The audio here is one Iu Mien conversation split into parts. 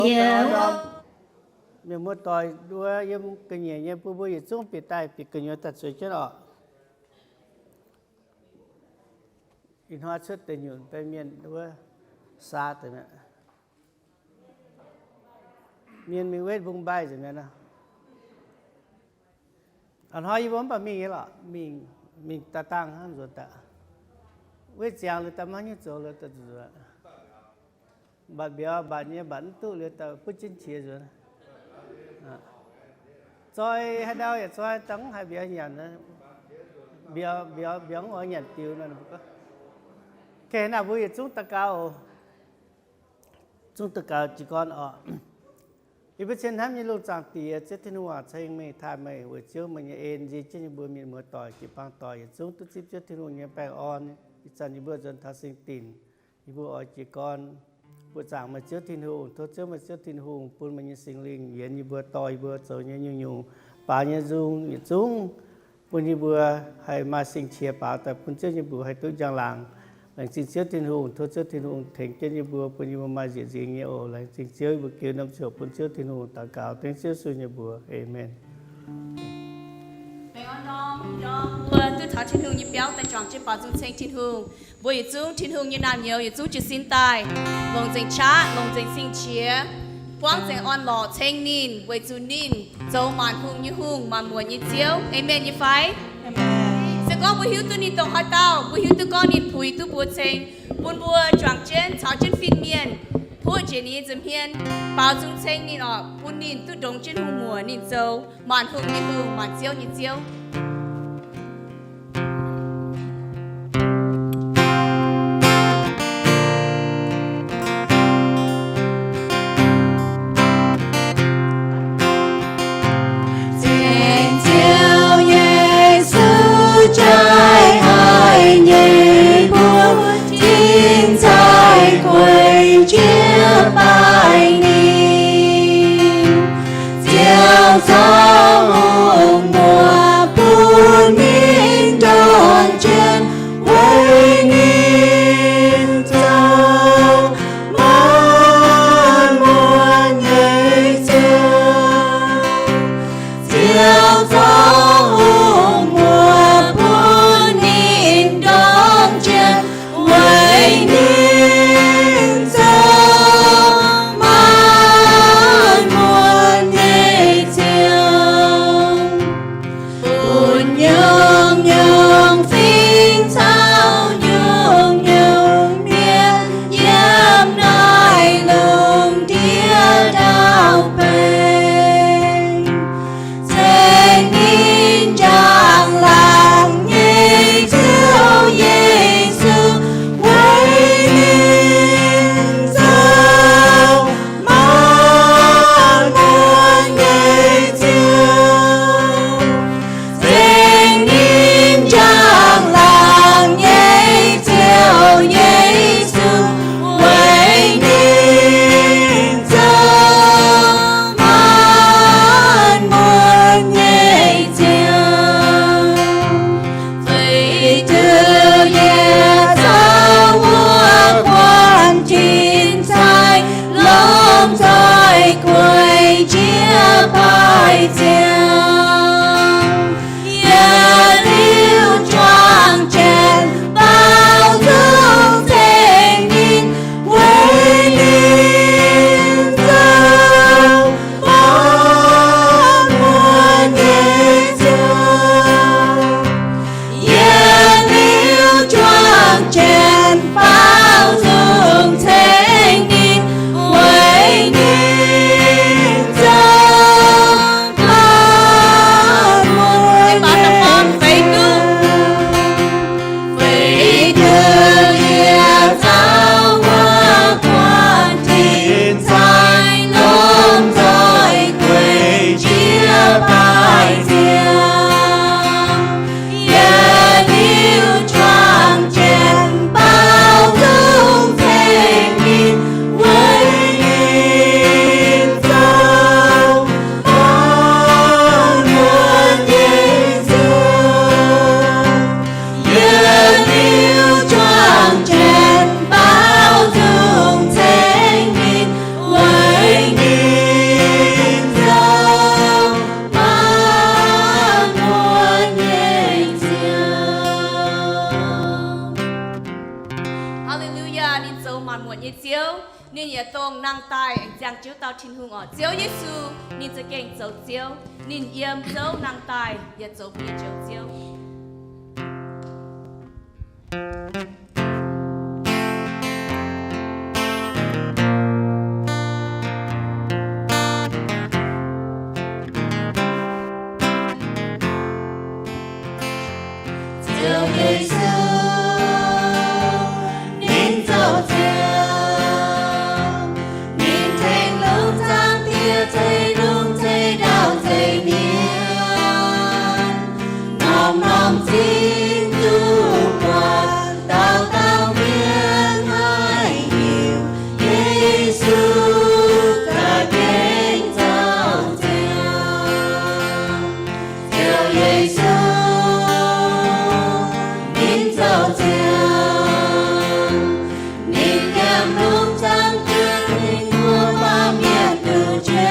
Yie mienh muoz-doic nduov yiem ga'nyiec nyei bun mbuo yietc zungv bieqc daaih bieqc gu'nyuoz daaih zueiz jienv oc. Ih hnoi cuotv deic nyunc daaih mienh wuov saa deix mi'aqv. Mienh mingh wetv mbungv mbaih nzengc mi'aqv nor. A'hnoi yie mbuo mv baac mingh nyei lorqc, mingh, mingh daaih dangh hnangv nzuonx daaih. Wetv ziangx liuz daaih maiv nyungc zoux liuz daaih nzuonx. Mbatc mbiauz mbatc nyei mbatc mv duqv liuz daaih butv jienv qiex nzuonx. Zoi haaix ndau yaac zoi, dangh mv haiz mbiauz nyanc, mbiauz, mbiauz, mbiauz mv oix nyanc diux nor. Gengh naaic mbuo yietc zungv daux gaux oc. Zungv daux gaux jiez gorn oc. Yie mbuo cien hnamv nyei lungh zaangc Diex, Ziouv Tin-Hungh aac, ceng meih, taaih meih weic Ziouv meih nyei en nzie jienv yie mbuo mienh muoz-doic, jiu-baang doic yietc zungv duqv zipv Ziouv Tin-Hungh nyei baengh orn. Ih zanc yie mbuo nzuonx taux singx dinc, yie mbuo oix jiez gorn buoqc zaangc meih Ziouv Tin-Hungh, tov Ziouv meih Ziouv Tin-Hungh bun meih nyei Singx Lingh yienx yie mbuo, dorh yie mbuo zoux nyei nyungc-nyungc baaux nyei nzung yietc zungv bun yie mbuo haih maaih sing-qiex baaux daaih bun Ziouv nyei mbuox haih duqv njang-laangc. Laengz zingh Ziouv Tin-Hungh, tov Ziouv Tin-Hungh tengx jienv yie mbuo, bun yie mbuo maaih nzieqc nzingx nyei oc. Laengz zingh Ziouv, yie mbuo giux norm ziouc bun Ziouv Tin-Hungh daux gaux dengv Ziouv Yesu nyei mbuox. Aamen. Mbuo duqv taux Tin-Hungh nyei biauv daaih juangc jienv baaux nzung ceng Tin-Hungh. Mbuo yietc zungv Tin-Hungh nyei naamh nyouz yietc zungv jiez sin daaih, longc nzengc qaqv, longc nzengc cing-qiex, buangv nzengc orn-lorqc ceng ninh, weic zuqc ninh zoux maanc hungh nyei Hungh, maanc muotc nyei Ziouv. Aamen nyei fai? Se gorngv mbuo hiuv duqv ninh dongh haaix dauh, mbuo hiuv duqv gorngv ninh puix duqv mbuo ceng, bun mbuo juangc jienv caux jienv fin-mienh puoqv njiec ninh nyei nza'hmien, baaux nzung ceng ninh oc, bun ninh duqv ndongx jienv hungh muoc, ninh zoux maanc hungh nyei Hungh, maanc ziouv nyei Ziouv. Ceng Ziouv Yesu, jaaix haic nyei mbuo tin-caaiv gueic jiex baaix ninh. Ziouv zoux hungh muoc bun ninh ndongc jienv, weic ninh zoux maanc muotc nyei Ziouv. Ziouv zoux hungh muoc bun ninh ndongc jienv, weic ninh zoux maanc muotc nyei Ziouv. Bun nyungc-nyungc fingx caux nyungc-nyungc mienh yiem naaiv lungh ndiev ndau-benx ceng ninh njang-laangc nyei Ziouv Yesu, weic ninh zoux maanc muotc nyei Ziouv. Ceng ninh njang-laangc nyei Ziouv Yesu, weic ninh zoux maanc muotc nyei Ziouv. Feix diuh yie caux wuov guanh tin-caaiv lomh nzoih gueic jiex baaix ziangx. Yietc liuz juang-jatc baaux nzung ceng ninh, weic ninh zoux maanc muotc nyei Ziouv. Yietc liuz juang-jatc baaux nzung ceng ninh, weic ninh zoux maanc nangh daaih aengx ziangh jienv dauh Tin-Hungh oc. Ziouv Yesu, ninh za'gengh zoux Ziouv. Ninh yiem zouv nangh daaih yaac zoux bieqc joux Ziouv. Ziouv Yesu, ninh zoux Ziouv, ninh tengx lungh zaangc Diex ceix lungh ceix ndau ceix mienh, norm-norm zingh duqv buatc, dauh dauh mienh haih heuc Yesu za'gengh zoux Ziouv. Ziouv Yesu, ninh zoux Ziouv, ninh yiem lungh zaangc Diex, ninh mbuo baamh mienh duqv njoux.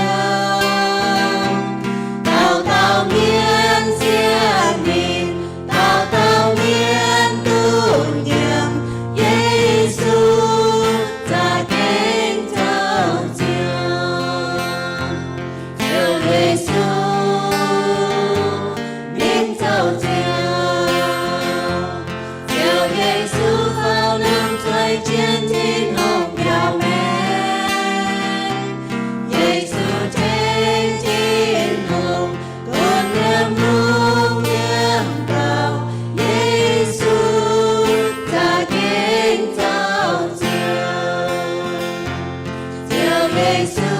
Dauh dauh mienh sienx ninh, dauh dauh mienh duqv nyiemc, Yesu za'gengh zoux Ziouv. Ziouv Yesu, ninh zoux Ziouv. Ziouv Yesu faaux lungh zueiz jienv Tin-Hungh biauv maengx. Yesu tengx Tin-Hungh gunv yiem lungh yiem ndau. Yesu za'gengh zoux Ziouv. Ziouv Yesu,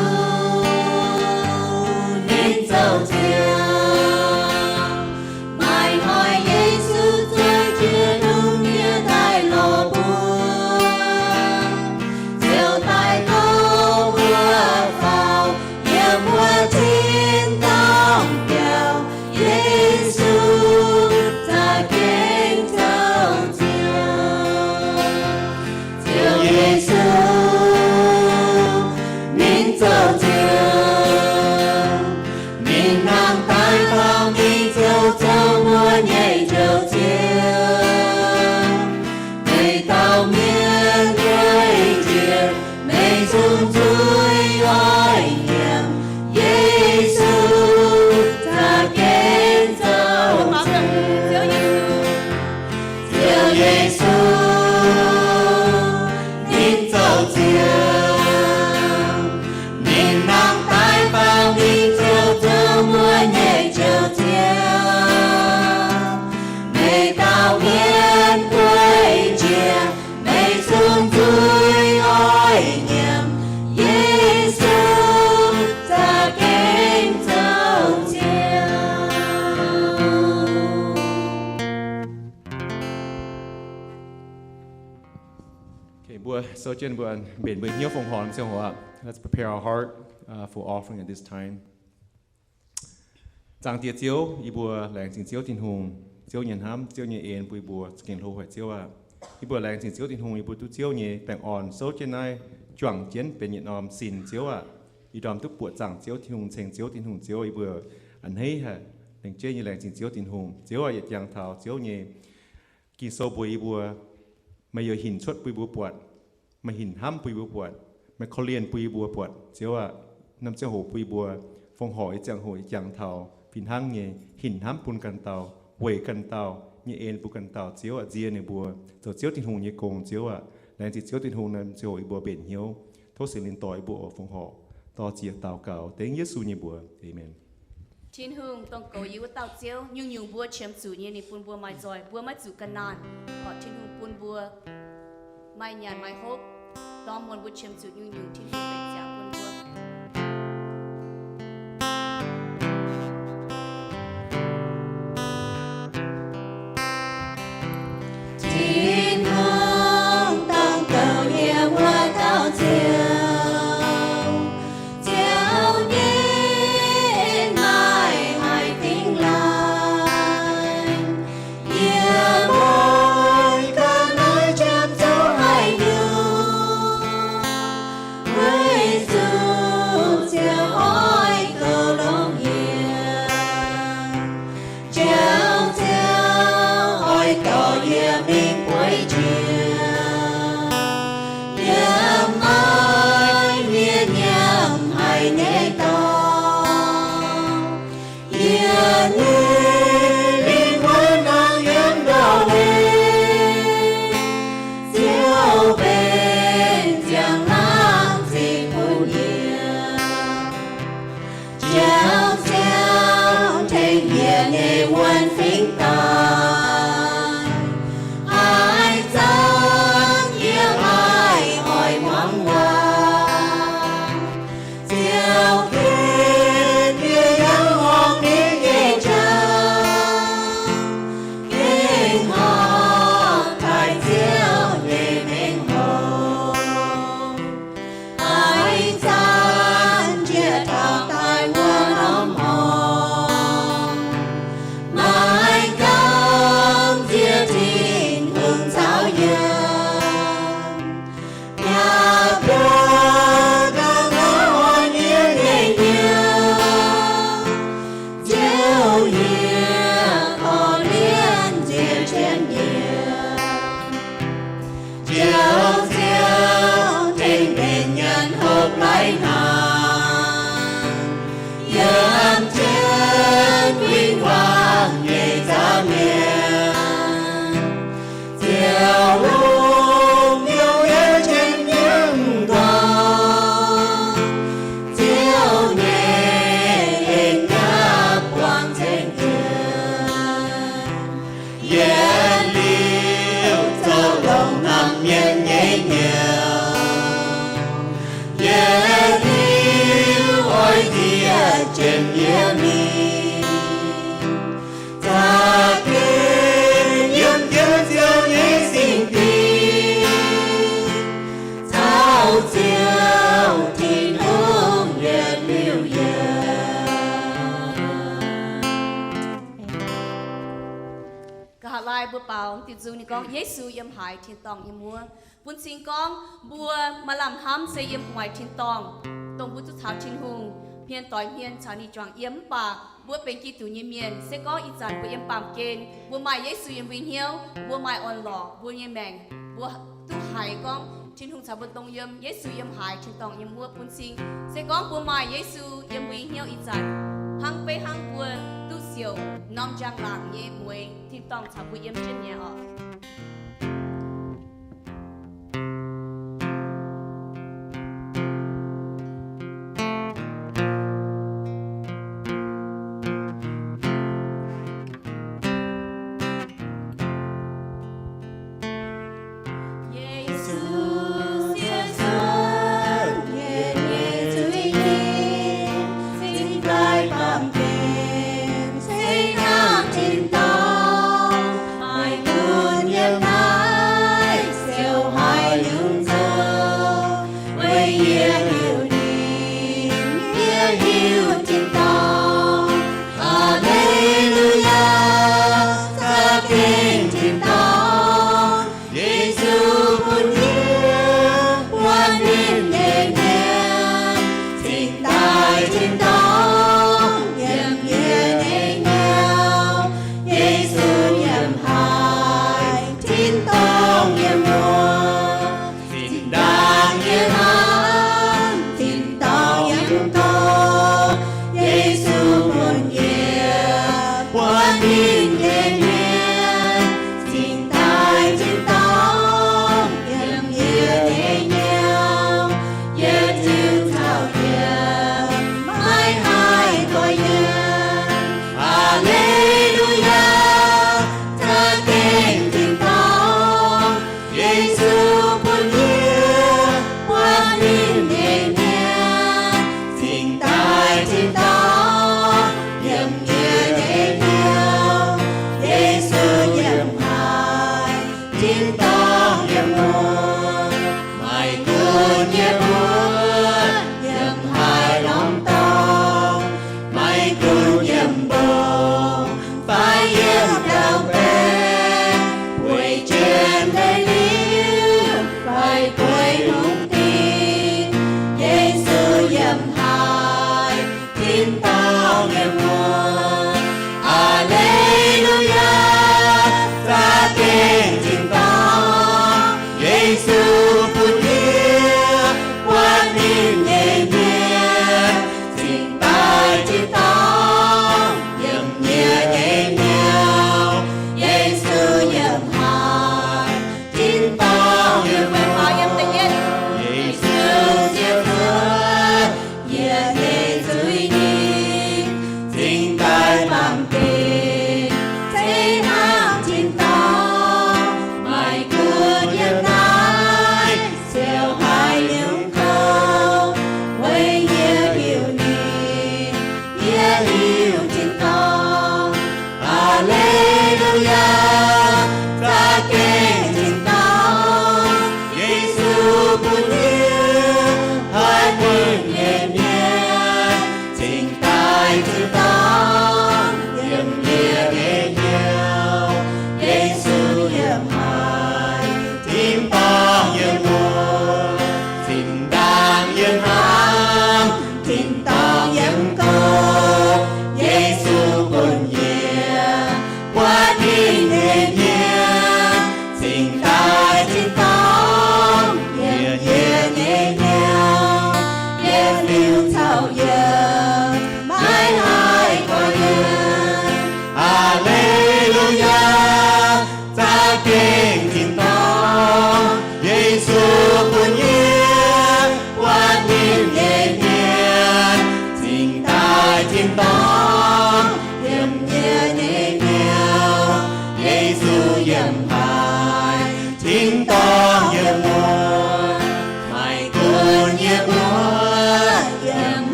ninh zoux Ziouv. Maaih hnoi Yesu zueiz jienv lungh ndiev daaih lorz mbuo. Ziouv daaih gorngv mbuo faaux yiem wuov tin-dorngh biauv, Yesu za'gengh zoux Ziouv. Ziouv Yesu, ninh zoux Ziouv. Ninh nangh daaih faaux mingh zoux zoux mbuo nyei Njoux Ziouv. Meih dauh mienh guei jiex, meih zungv zuqc oix nyiemc. Yesu za'gengh zoux Ziouv. Ziouv Yesu, ninh zoux Ziouv. Ninh nangh daaih faaux mingh zoux zoux mbuo nyei Njoux Ziouv. Meih dauh mienh guei jiex, meih zungv zuqc oix nyiemc. Yesu za'gengh zoux Ziouv. Okay, mbuo souv jienv, mbuo mbenc mbuo hnyouv fongc horc ziangh hoc aqv. Let's prepare our heart, uh, for offering at this time. Zaangc Diex Ziouv, yie mbuo laengz zingh Ziouv Tin-Hungh, Ziouv nyei hnamv, Ziouv nyei en bun yie mbuo za'gengh hlo haic Ziouv aac. Yie mbuo laengz zingh Ziouv Tin-Hungh, yie mbuo duqv Ziouv nyei baengh orn souv jienv naaiv juangc jienv benx yietc norm sin Ziouv aac. Ih ndorm duqv buoqc zaangc Ziouv Tin-Hungh, ceng Ziouv Tin-Hungh, Ziouv yie mbuo a'hneiv haic. Laengz jienv nyei laengz zingh Ziouv Tin-Hungh. Ziouv aac, yietc jangx taux Ziouv nyei Ging-Sou mbuox yie mbuo, meih youz hinc cuotv bun yie mbuo buatc, meih hinc hnamv bun yie mbuo buatc, meih korv-lienh bun yie mbuo buatc. Ziouv aac, norm ziangh hoc bun yie mbuo fongc horc nyei ziangh hoc ih jangx taux fih hnangv nyei hinc hnamv bun ganh dauh, weic ganh dauh nyei en bun ganh dauh. Ziouv aac, nzie ninh mbuo zoux Ziouv Tin-Hungh nyei gong. Ziouv aac, laengz zingh Ziouv Tin-Hungh, norm ziangh hoc yie mbuo mbenc hnyouv, tov Singx Lingh dorh yie mbuo oix fongc horc. Dor-ziec daux gaux dengv Yesu nyei mbuox. Aamen. Tin-Hungh dongh goux yie wuov dauh Ziouv, nyungc-nyungc mbuo qiemx zuqc nyei ninh bun mbuo maaih nzoih, mbuo maiv zuqc gan naanh. Horc Tin-Hungh bun mbuo maaih nyanc maaih hopv, dorh muonc mbuo qiemx zuqc nyungc-nyungc Tin-Hungh benx ziangx bun mbuo. Tin-Hungh dongh goux yie wuov dauh Ziouv, Ziouv nyei en maaih haaix dingh laanh. Yie mbuo ganh naaiv qiemx zuqc haaix nyungc, weic nyei dorngx. Yie nyei lingh wuonh nangh yiem ndau-weih, Ziouv benx ziangh laangz zingh bun yie. Ziouv, Ziouv, tengx yie nyei wuonh fingx daaih. Haaix zanc yie haih oix muangx waac, Ziouv ken yie yangh horngh ninh nyei jauv, gengh horpc taaih Ziouv nyei mengh hoc. Haaix zanc njiec taux daaih wuov norm hmuangx, maiv gaengh nziex Tin-Hungh caux yie, yaac biaux ga'naaiv oix yie nyei hnyouv. Ziouv, yie korv-lienh nziex jienv yie. Ziouv, Ziouv, tengx mienh nyanc hopv lai-hnaangx, yiem jienv win-wangc nyei nzangc mienh. Ziouv, longc Ziouv nyei jien-yiem nqorngv, Ziouv nyei en-nyaqv buangh ceng jienv. Yietc liuz zoux longx norm mienh nyei hnyouv, yietc liuz oix nziex jienv yie mingh. Za'gengh yiem jienv Ziouv nyei singx fingx, caux Ziouv Tin-Hungh yietc liuz yiem. Nqa'haav laai mbuo baaux diuh nzung ninh gorngv, Yesu yiem haaix, tin-dorngh yiem wuov. Bun cing gorngv mbuo maaih lamh hnamv se yiem gu'nguaaic tin-dorngh, dongh mbuo duqv caux Tin-Hungh hmien doix hmien caux ninh juangc yiem. Mv baac mbuo benx Giduc nyei mienh, se gorngv ih zanc mbuo yiem baamh gen, mbuo maaih Yesu yiem mbuo hnyouv, mbuo maaih orn-lorqc, mbuo nyei maengc, mbuo duqv haiz gorngv Tin-Hungh caux mbuo dongh yiem, Yesu yiem haaix, tin-dorngh yiem wuov. Bun cing se gorngv mbuo maaih Yesu yiem mbuo hnyouv ih zanc, hnangv beiv hnangv mbuo duqv siouc norm njang-laangc nyei mueix tin-dorngh caux mbuo yiem jienv nyei oc. Yesu, Ziouv, yie nyei zuiz-nyim cingx daaih baamh gen, se hnangv tin-dorngh maaih gunv yiem naaiv siouc haic nyungc nzou. Weic yie hiuv ninh, yie hiuv tin-dorngh. Aa^le^lu^yaa, za'gengh tin-dorngh. Yesu bun yie buatc ninh nyei hmien, cingx daaih tin-dorngh yiem yie nyei hnyouv. Yesu yiem haaix, tin-dorngh yiem wuov. Zinh ndaangc yie hnamv tin-dorngh yiem gorx, Yesu bun yie buatc ninh nyei hmien, cingx daaih tin-dorngh yiem yie nyei hnyouv. Yie ziouc caux yie maiv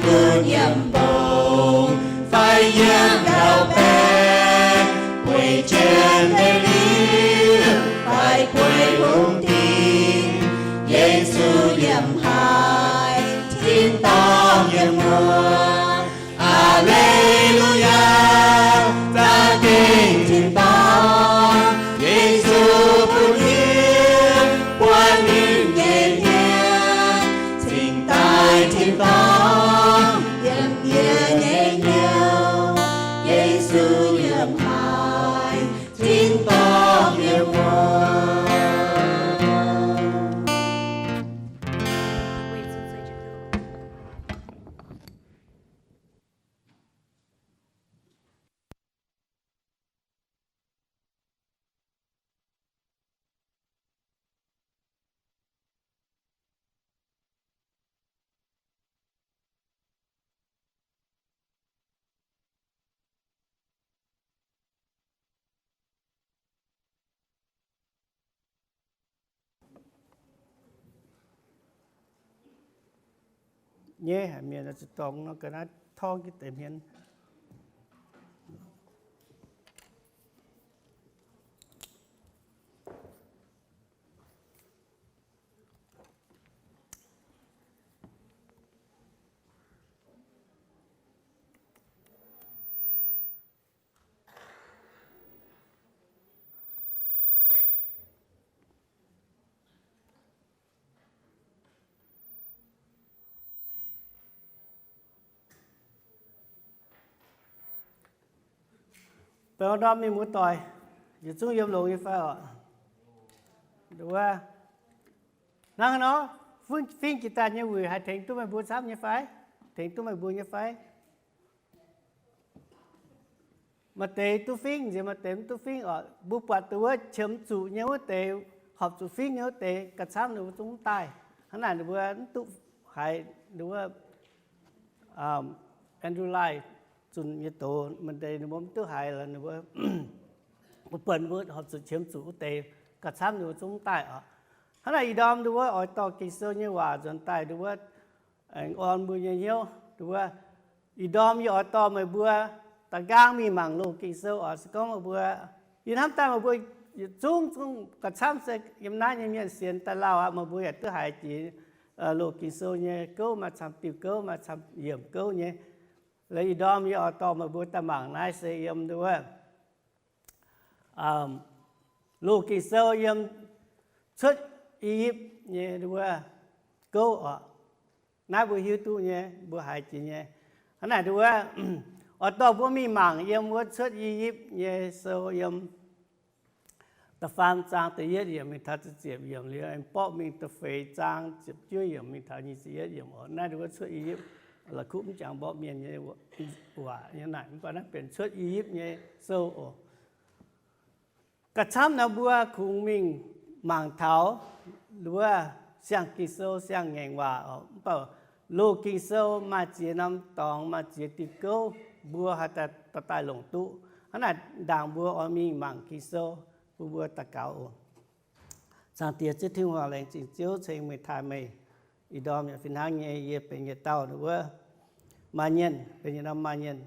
duqv nyiemc mbong fai yiem ndau-baeqc, bueix jien deic-liuz fai bueix hungh dingh, Yesu yiem haaix, tin-dorngh yiem wuov. Aa^le^lu^yaa, za'gengh tin-dorngh, Yesu bun yie, buatc ninh nyei hnyouv, cingx daaih tin-dorngh yiem yie nyei hnyouv. Yesu yiem haaix, tin-dorngh yiem wuov. Nyei haic mienh zuqc dorngx nor ga'naaiv torngv jienv deix hmien. Baengh orn ndorm mienh muoz-doic, yietc zungv yiem longx nyei fai oc? Wuov, hnangv haaix nor, fingx jiex daaih nyei wuic haih tengx duqv meih mbuo camv nyei fai? Tengx duqv meih mbuo nyei fai? Maaih deix duqv fingx nziex, maaih deix mv duqv fingx oc. Mbuo buatc dongh wuov qiemx zuqc nyei wuov deix, horpc zuqc fingx nyei wuov deix, gauh camv ninh mbuo zungv mv daaih. Hnangv naaic ninh mbuo mv duqv haiz ninh wuov Andrew Lai zunh nyei doz, maaih deix ninh mbuo mv duqv haiz lorqc, ninh mbuo, mbuo buatc mbuo horpc zuqc qiemx zuqc wuov deix, gauh camv ninh mbuo zungv mv daaih oc. Hnangv naaic ih ndorm ninh mbuo oix dorh Ging-Sou nyei waac nzuonx daaih ninh mbuo aengx orn mbuo nyei hnyouv. Ninh mbuo, ih ndorm yie oix dorh meih mbuo da'nqaang mingh mangc loz Ging-Sou oc. Se gorngv meih mbuo, yie hnamv daaih meih mbuo yietc zungv zungv gauh camv se yiem naaiv nyei mienh sienx daaih lauh aqv, meih mbuo yaac duqv haiz jiex loz Ging-Sou nyei gouv maaih camv diuh gouv, maaih camv yiemc gouv nyei. Laaix ih ndorm yie oix dorh meih mbuo daaih mangc naaiv se yiem wuov loz Ging-Sou yiem Cuotv I^yipv nyei wuov gouv oc. Naaiv mbuo hiuv duqv nyei, mbuo haiz jiex nyei. Hnangv naaic wuov, oix dorh mbuo mingh mangc yiem wuov Cuotv I^yipv nyei sou yiem da'faam zaang da'yietv yiemc mingh taux ziepc yiemc liuz, aengx mborqv mingh da'feix zaang ziepc juov yiemc mingh taux nyic ziepc yietv yiemc oc. Naaiv wuov Cuotv I^yipv, la'kuqv mv jangx mborqv mienh nyei waac nyei naaic, mv baac naaiv benx Cuotv I^yipv nyei sou oc. Gauh camv nor mbuo kungx mingh mangc taux wuov siang Ging-Sou, siang ngaengc waac oc. Mv baac loz Ging-Sou maaih ziex norm dorngx, maaih ziex diuh gouv, mbuo haih daaih longc duqv. Hnangv naaic ndaangc mbuo oix mingh mangc Ging-Sou, bun mbuo daux gaux oc. Zaangc Diex Ziouv Tin-Hungh, laengz zingh Ziouv ceng meih taaih meih. Ih ndorm yaac fih hnangv nyei, yie benx yietc dauh wuov maaih mienh, benx yietc norm maaih mienh.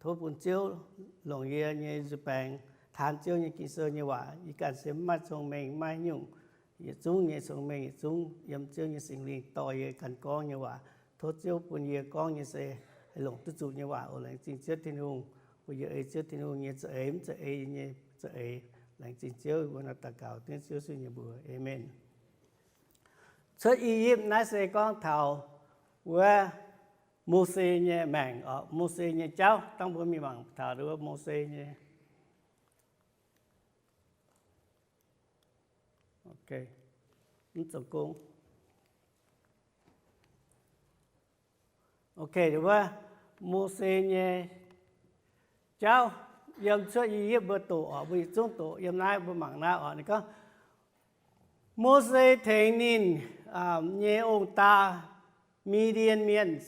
Tov bun Ziouv longc yie nyei nzuih baengx taan Ziouv nyei Ging-Sou nyei waac. Yie ganh se mv maaih cong-mengh, mv maaih haaix nyungc. Yietc zungv nyei cong-mengh yietc zungv yiem Ziouv nyei Singx Lingh dorh yie ganh gorngv nyei waac. Tov Ziouv bun yie gorngv nyei se haih longc duqv zuqc nyei waac oc. Laengz zingh Ziouv Tin-Hungh, bun yie ei Ziouv Tin-Hungh nyei za'eix, mv za'eix nyei za'eix. Laengz zingh Ziouv, mbuo naaiv daux gaux dengv Ziouv Yesu nyei mbuox. Aamen. Cuotv I^yipv naaiv se gorngv taux wuov Mose nyei maengc oc, Mose nyei jauv. Dangh mbuo mingh mangc taux wuov Mose nyei. Ok, mv zoux gong. Ok, wuov Mose nyei jauv yiem Cuotv I^yipv mbuo doqc oc, mbuo yietc zungv doqc yiem naaiv, mbuo mangc naaiv oc. Ninh gorngv, Mose tengx ninh nyei ong-daa, Mi^ndien Mienh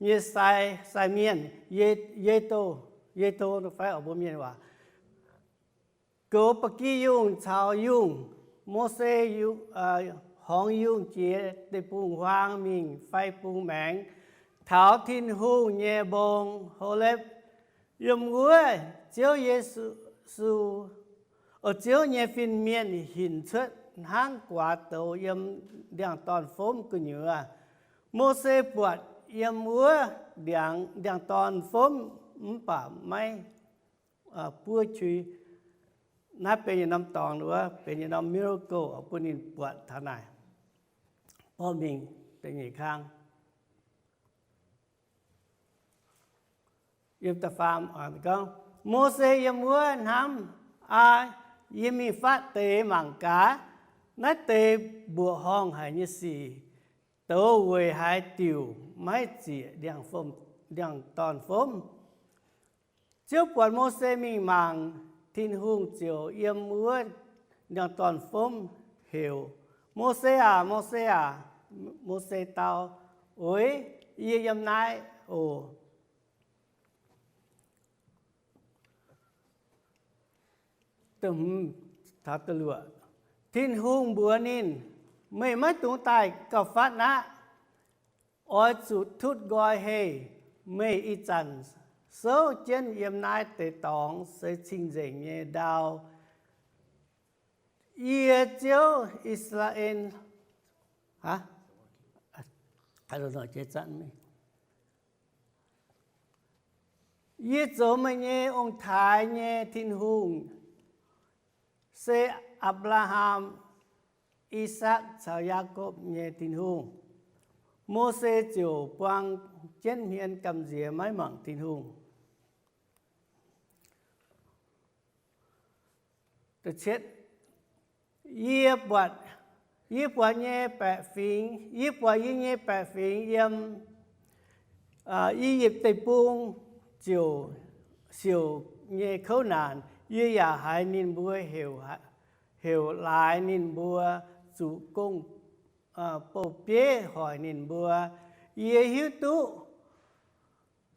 nyei sai, sai mienh, Ye^, Ye^to, Ye^to fai oc mbuo Mienh waac, goux ba'gi yungh caux yungh. Mose horngz yungh jiex deic-bung-huaang mingh fai bung maengx, taux Tin-Hungh nyei mbong Holepv. Yiem wuov Ziouv Yesu, Ziouv nyei fin-mienh hinc cuotv hnangv guaax douz yiem ndiangx-dorn-fomv gu'nyuoz. Mose buatc yiem wuov ndiangx, ndiangx-dorn-fomv mv baac maiv buov qui. Naaiv benx yietc norm dorngx wuov, benx yietc norm miracle bun ninh buatc taux naaic. Borqv mingh da'nyeic kang. Yiem da'faam gorngv, Mose yiem wuov hnamv, Aa, yie mingh fatv deix mangc gaax. Naaiv deix mbuoqc horngh haic nyei sic, douz weic haaix diuc maiv zieqc ndiangx-dorn-fomv? Ziouv buatc Mose mingh mangc, Tin-Hungh ziouc yiem wuov ndiangx-dorn-fomv heuc, Mose aac, Mose aac! Mose dau, Oix, yie yiem naaiv oc. Tin-Hungh mbuox ninh, Meih maiv dungx daaih gauh fatv aqv. Oix zuqc tutv nqoi heh. Meih ih zanc souv jienv yiem naaiv deix dorngx se cing-nzengc nyei ndau. Yie Ziouv, I^saa^laa^en, yie zoux meih nyei ong-taaix nyei Tin-Hungh, se Apc^laa^ham, I^sakc caux Yaakopv nyei Tin-Hungh. Mose ziouc buang jienv hmien gamh nziex maiv mangc Tin-Hungh. Yie buatc, yie buatc nyei baeqc fingx, yie buatc yie nyei baeqc fingx yiem I^yipv Deic-Bung ziouc siouc nyei kouv naanc. Yie yaac haiz ninh mbuo heuc laaix ninh mbuo, zuqc gong-bou-bieiv hoic ninh mbuo. Yie hiuv duqv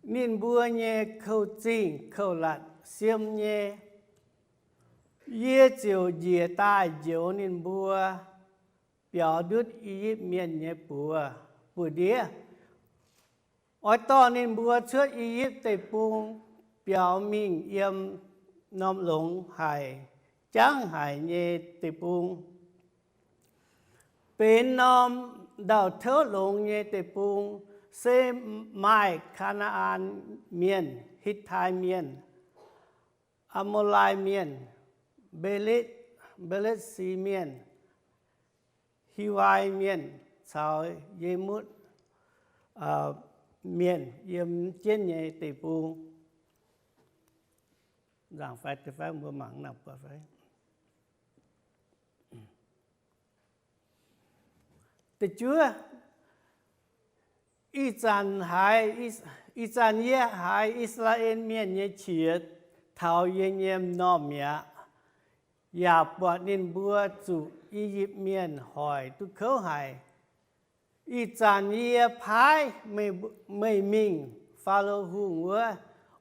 ninh mbuo nyei kouv-zingh kouv-latc siem nyei. Yie ziouc njiec daaih njoux ninh mbuo biaux ndutv I^yipv Mienh nyei buoz, buoz-ndiev. Oix dorh ninh mbuo cuotv I^yipv Deic-Bung biaux mingh yiem norm longx haic, jangv haic nyei deic-bung, benx norm ndau-touv longx nyei deic-bung, se maaih Kaa^naa^an Mienh, Hitv^tai Mienh, Aa^mo^lai Mienh, Pe^li^, Pe^li^si Mienh, Hiwai Mienh caux Yemutv Mienh yiem jienv nyei deic-bung. Da'juov, ih zanc haiz, ih zanc yie haiz I^saa^laa^en Mienh nyei qiex taux yie nyei m'normh mi'aqv, yaac buatc ninh mbuo zuqc I^yipv Mienh hoic duqv kouv haic. Ih zanc yie paaiv meih mingh Faalo Hungh wuov,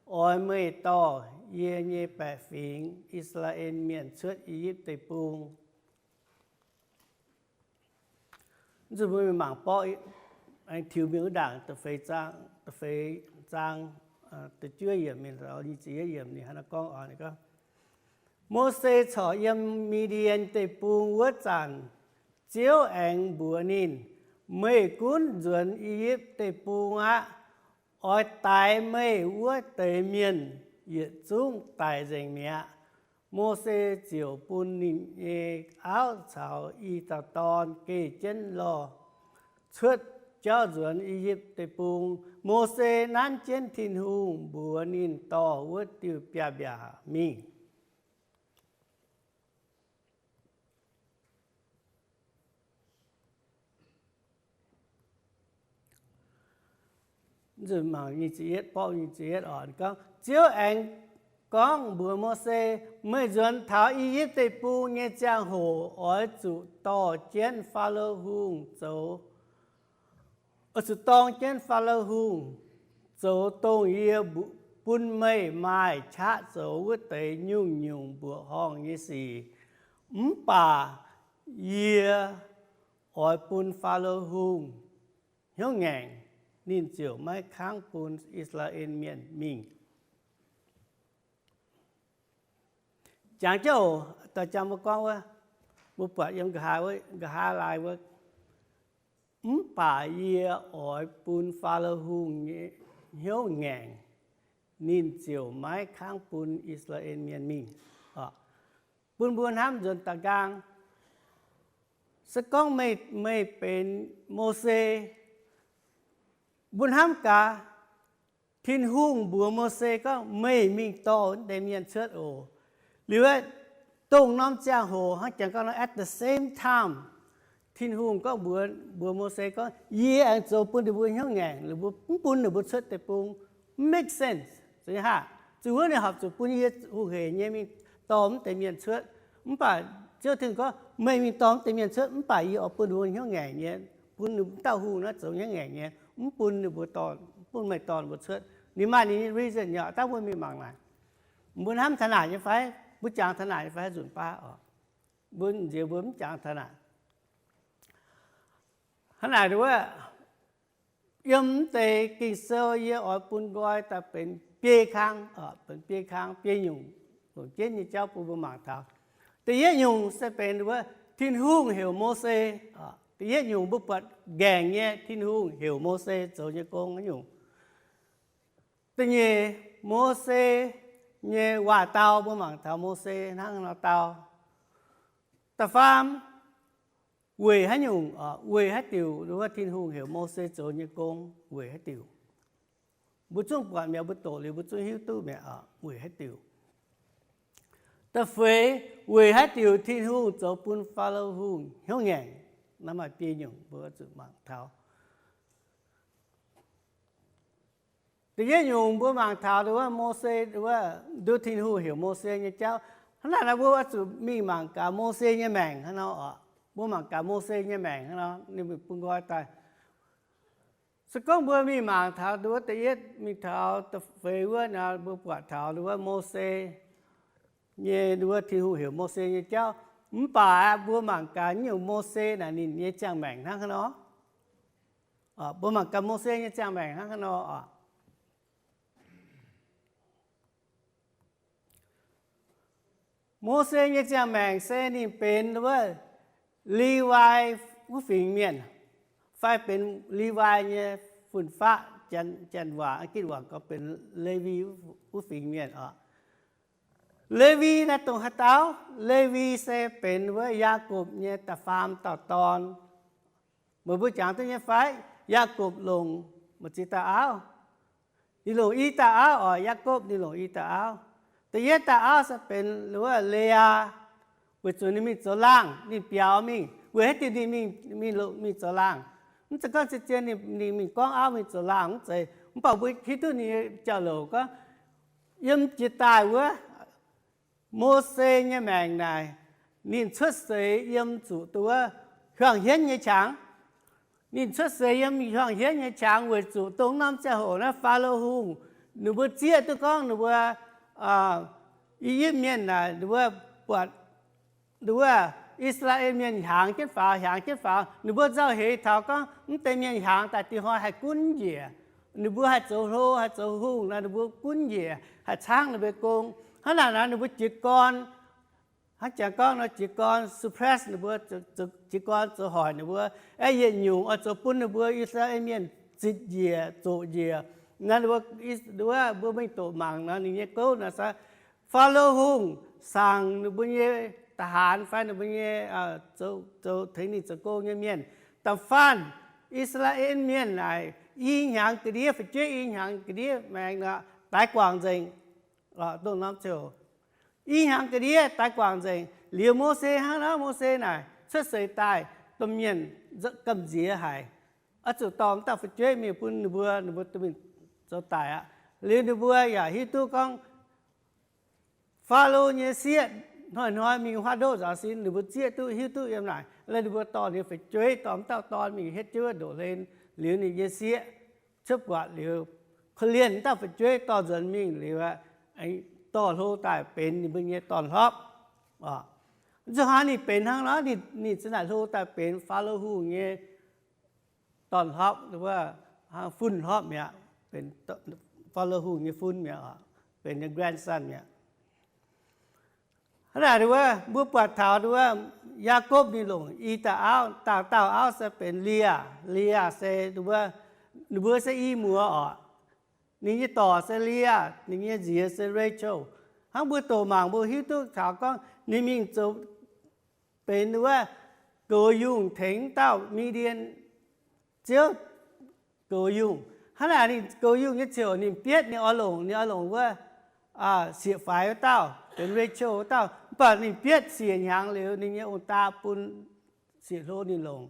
oix meih dorh yie nyei baeqc fingx, I^saa^laa^en Mienh, cuotv I^yipv Deic-Bung. Zuqc mbuo mingh mangc borqv, aengx tiux mingh wuov ndaangc da'feix zaang, da'feix zaang, da'juov yiemc mingh, nyic ziepc yietv yiemc ninh hnangv naaiv gorngv, Mose corc yiem Mi^ndien Deic-Bung wuov zanc, Ziouv aengx mbuox ninh, Meih gunv nzuonx I^yipv Deic-Bung aqv. Oix daix meih wuov deix mienh yietc zungv daic nzengc mi'aqv. Mose ziouc bun ninh nyei auv caux i dauh dorn geh jienv lorh cuotv jauv nzuonx I^yipv Deic-Bung. Mose nanv jienv Tin-Hungh mbuox ninh dorh wuov diuh biaav-mbiaac mingh. Ziouv aengx gorngv mbuox Mose, Meih nzuonx taux I^yipv Deic-Bung nyei ziangh hoc oix zuqc dorh jienv Faalo Hungh zoux, oix zuqc dorng jienv Faalo Hungh zoux dongh yie bun meih maaih qaqv zoux wuov deix nyungc-nyungc mbuoqc horngh nyei sic. Mv baac yie oix bun Faalo Hungh hnyouv ngaengc. ninh ziouc maiv kangv bun I^saa^laa^en Mienh mingh. Jangx jienv oc, da'jang mbuo gorngv wuov, mbuo buatc yiem nqa'haav, nqa'haav laai wuov, mv baac yie oix bun Faalo Hungh hnyouv ngaengc, ninh ziouc maiv kangv bun I^saa^laa^en Mienh mingh. Bun mbuo hnamv nzuonx da'nqaang, se gorngv meih, meih benx Mose, mbuo hnamv gaax, Tin-Hungh mbuox Mose gorngv, meih mingh dorh wuov deix mienh cuotv oc. Liuz aeqv, dongh norm ziangh hoc hnangv jangx gorngv nor, at the same time, Tin-Hungh gorngv mbuox, mbuox Mose gorngv, yie aengx zoux bun ninh mbuo hnyouv ngaengc, mv bun ninh mbuo cuotv deic-bung. Make sense, zuqc haac, zuqc wuov ninh horpc zuqc bun yie hungh hec nyei mingh dorh wuov deix mienh cuotv. Mv baac Ziouv Tin-Hungh gorngv, meih mingh dorh wuov deix mienh cuotv, mv baac yie oix bun ninh mbuo hnyouv ngaengc nyei, bun ninh dauh hungh naaiv zoux hnyouv ngaengc nyei, mv bun ninh mbuo dorh, bun meih dorh ninh mbuo cuotv. Ninh maaih ninh nyei reason nyei, dangh mbuo mingh mangc naaic. Mbuo hnamv taux naaic nyei fai? Mbuo jangx taux naaic nyei fai? Nzunc baav oc. Mbuo nziex mbuo mv jangx taux naaic. Hnangv naaic wuov, yiem mv deix Ging-Sou yie oix bun nqoi daaih benx biei kang, benx biei kang, biei nyungc, longc jienv nyei jauv bun mbuo mangc taux. Da'yietv nyungc se benx wuov Tin-Hungh heuc Mose. Da'yietv nyungc mbuo buatc ngaengc nyei Tin-Hungh heuc Mose zoux nyei gong nyungc. Da'nyeic, Mose nyei waac-dau, mbuo mangc taux Mose hnangv haaix nor dau. Da'faam, weic haaix nyungc, weic haaix diuc wuov Tin-Hungh heuc Mose zoux nyei gong, weic haaix diuc? Mbuo zungv buatc mi'aqv, mbuo doqc liuz mbuo zungv hiuv duqv mi'aqv, weic haaix diuc? Da'feix, weic haaix diuc Tin-Hungh zoux bun Faalo Hungh hnyouv ngaengc? Naaiv maaih biei nyungc mbuo zuqc mangc taux. Da'yietv nyungc mbuo mangc taux wuov Mose, wuov nduov Tin-Hungh heuc Mose nyei jauv. Hnangv naaic nor mbuo oix zuqc mingh mangc gaax Mose nyei maengc hnangv nor oc. Mbuo mangc gaax Mose nyei maengc hnangv nor, ninh bun nqoi daaih. Se gorngv mbuo mingh mangc taux nduov da'yietv mingh taux da'feix wuov nor, mbuo buatc taux nduov Mose nyei, nduov Tin-Hungh heuc Mose nyei jauv. Mv baac mbuo mangc gaax nyungc Mose naaic ninh nyei ziangh maengc hnangv haaix nor. Mbuo mangc gaax Mose nyei ziangh maengc hnangv haaix nor oc. Mose nyei ziangh maengc se ninh benx wuov Lewi wuov fingx mienh, fai benx Lewi nyei fun-faqv, Janx waac, Gitv waac gorngv benx Lewi wuov fingx mienh oc. Lewi naaiv dongh haaix dauh? Lewi se benx wuov Yaakopv nyei da'faam dauh dorn. Meih mbuo jangx duqv nyei fai? Yaakopv longc maaih ziex dauh auv. Ninh longc i dauh auv oc, Yaakopv ninh longc i dauh auv. Da'yietv dauh auv se benx wuov Leaa, weic zuqc ninh mingh zoux laangh, ninh biaux mingh. Weic haaix diuc ninh mingh, mingh zoux laangh? Mv zeiz gorngv zien-zien ninh mingh gorngv auv mingh zoux laangh mv zeiz. Mv baac mbuo hiuv duqv ninh nyei jauv-louc gorngv, yiem jiex daaih wuov Mose nyei maengc naaic, ninh cuotv seix yiem zuqc duqv wuov hiuang hienv nyei qangx. Ninh cuotv seix yiem hiuang hienv nyei qangx weic zuqc dongh norm ziangh hoc naaiv Faalo Hungh, ninh mbuo zieqv duqv gorngv ninh mbuo I^yipv Mienh naaic, ninh mbuo buatc nduov I^saa^laa^en Mienh hiaangx jienv faaux, hiaangx jienv faaux. Ninh mbuo nzauh heix taux gorngv mv deix mienh hiaangx daaih dieh hnoi haih gunv njiec. Ninh mbuo haih zoux hlo, haih zoux hungh nor, ninh mbuo gunv njiec, haih caangv ninh mbuo gong. Hnangv naaic nor ninh mbuo jiez gorn, hnangv jangx gorngv nor jiez gorn suppress ninh mbuo, jiez gorn zoux hoic ninh mbuo, aeqv, yietc nyungc oix zoux bun ninh mbuo I^saa^laa^en Mienh zitc njiec, zoqc njiec. Naaiv mbuo mingh doqc mangc nor ninh nyei gouv naaic, Faalo Hungh sangx ninh mbuo nyei ทหาร fai ninh mbuo nyei zoux, tengx ninh zoux gong nyei mienh, da'faanh I^saa^laa^en Mienh naaic i hnyangx ga'ndiev, fu'jueiv i hnyangx ga'ndiev maengx nor, daix guangc nzengc. Dongh norm ziouc i hnyangx ga'ndiev daix guangc nzengc. Liuz Mose hnangv nor, Mose naaic cuotv seix daaih, domh mienh gamh nziex haic, oix zuqc dorh dauh fu'jueiv mingh bun ninh mbuo, ninh mbuo duqv mingh zoux daic aqv. Liuz ninh mbuo yaac hiuv duqv gorngv Faalo nyei sieqv hnoi-hnoi mingh huaav ndoqv nzaaux sin, ninh mbuo zieqv duqv hiuv duqv yiem naaic, ninh mbuo dorh ninh fu'jueiv, dorh dauh dorn mingh hietv jienv wuov ndoqv hlen. Liuz ninh nyei sieqv cuotv buatc liuz, korv-lienh dauh fu'jueiv dorh nzuonx mingh liuz, dorh hlo daaih benx ninh mbuo nyei dorn-hlopv. Zuqc haaix ninh benx hnangv nor, ninh za'naaic hlo daaih benx Faalo Hungh nyei dorn-hlopv wuov. hnangv fun hlopv mi'aqv, benx Faalo Hungh nyei fun mi'aqv, benx nyei grandson mi'aqv. Hnangv naaic wuov mbuo buatc taux wuov Yaakopv ninh longc i dauh auv, dauh dauh auv se benx Leah. Leah se, ninh mbuo se i muoz oc. Ninh nyei dorc se Leah, ninh nyei nziex se Rachel. Hnangv mbuo doqc mangc mbuo hiuv duqv taux gorngv ninh mingh zoux benx wuov goux yungh tengx dauh Midian ziouv goux yungh. Hnangv naaic ninh goux yungh nyei ziouc ninh bietv ninh oix longc, ninh oix longc wuov sieqv-faix wuov dauh, benx Rachel wuov dauh. Mv baac ninh bietv siec hnyangx liuz ninh nyei ong-daa bun sieqv-hlo ninh longc.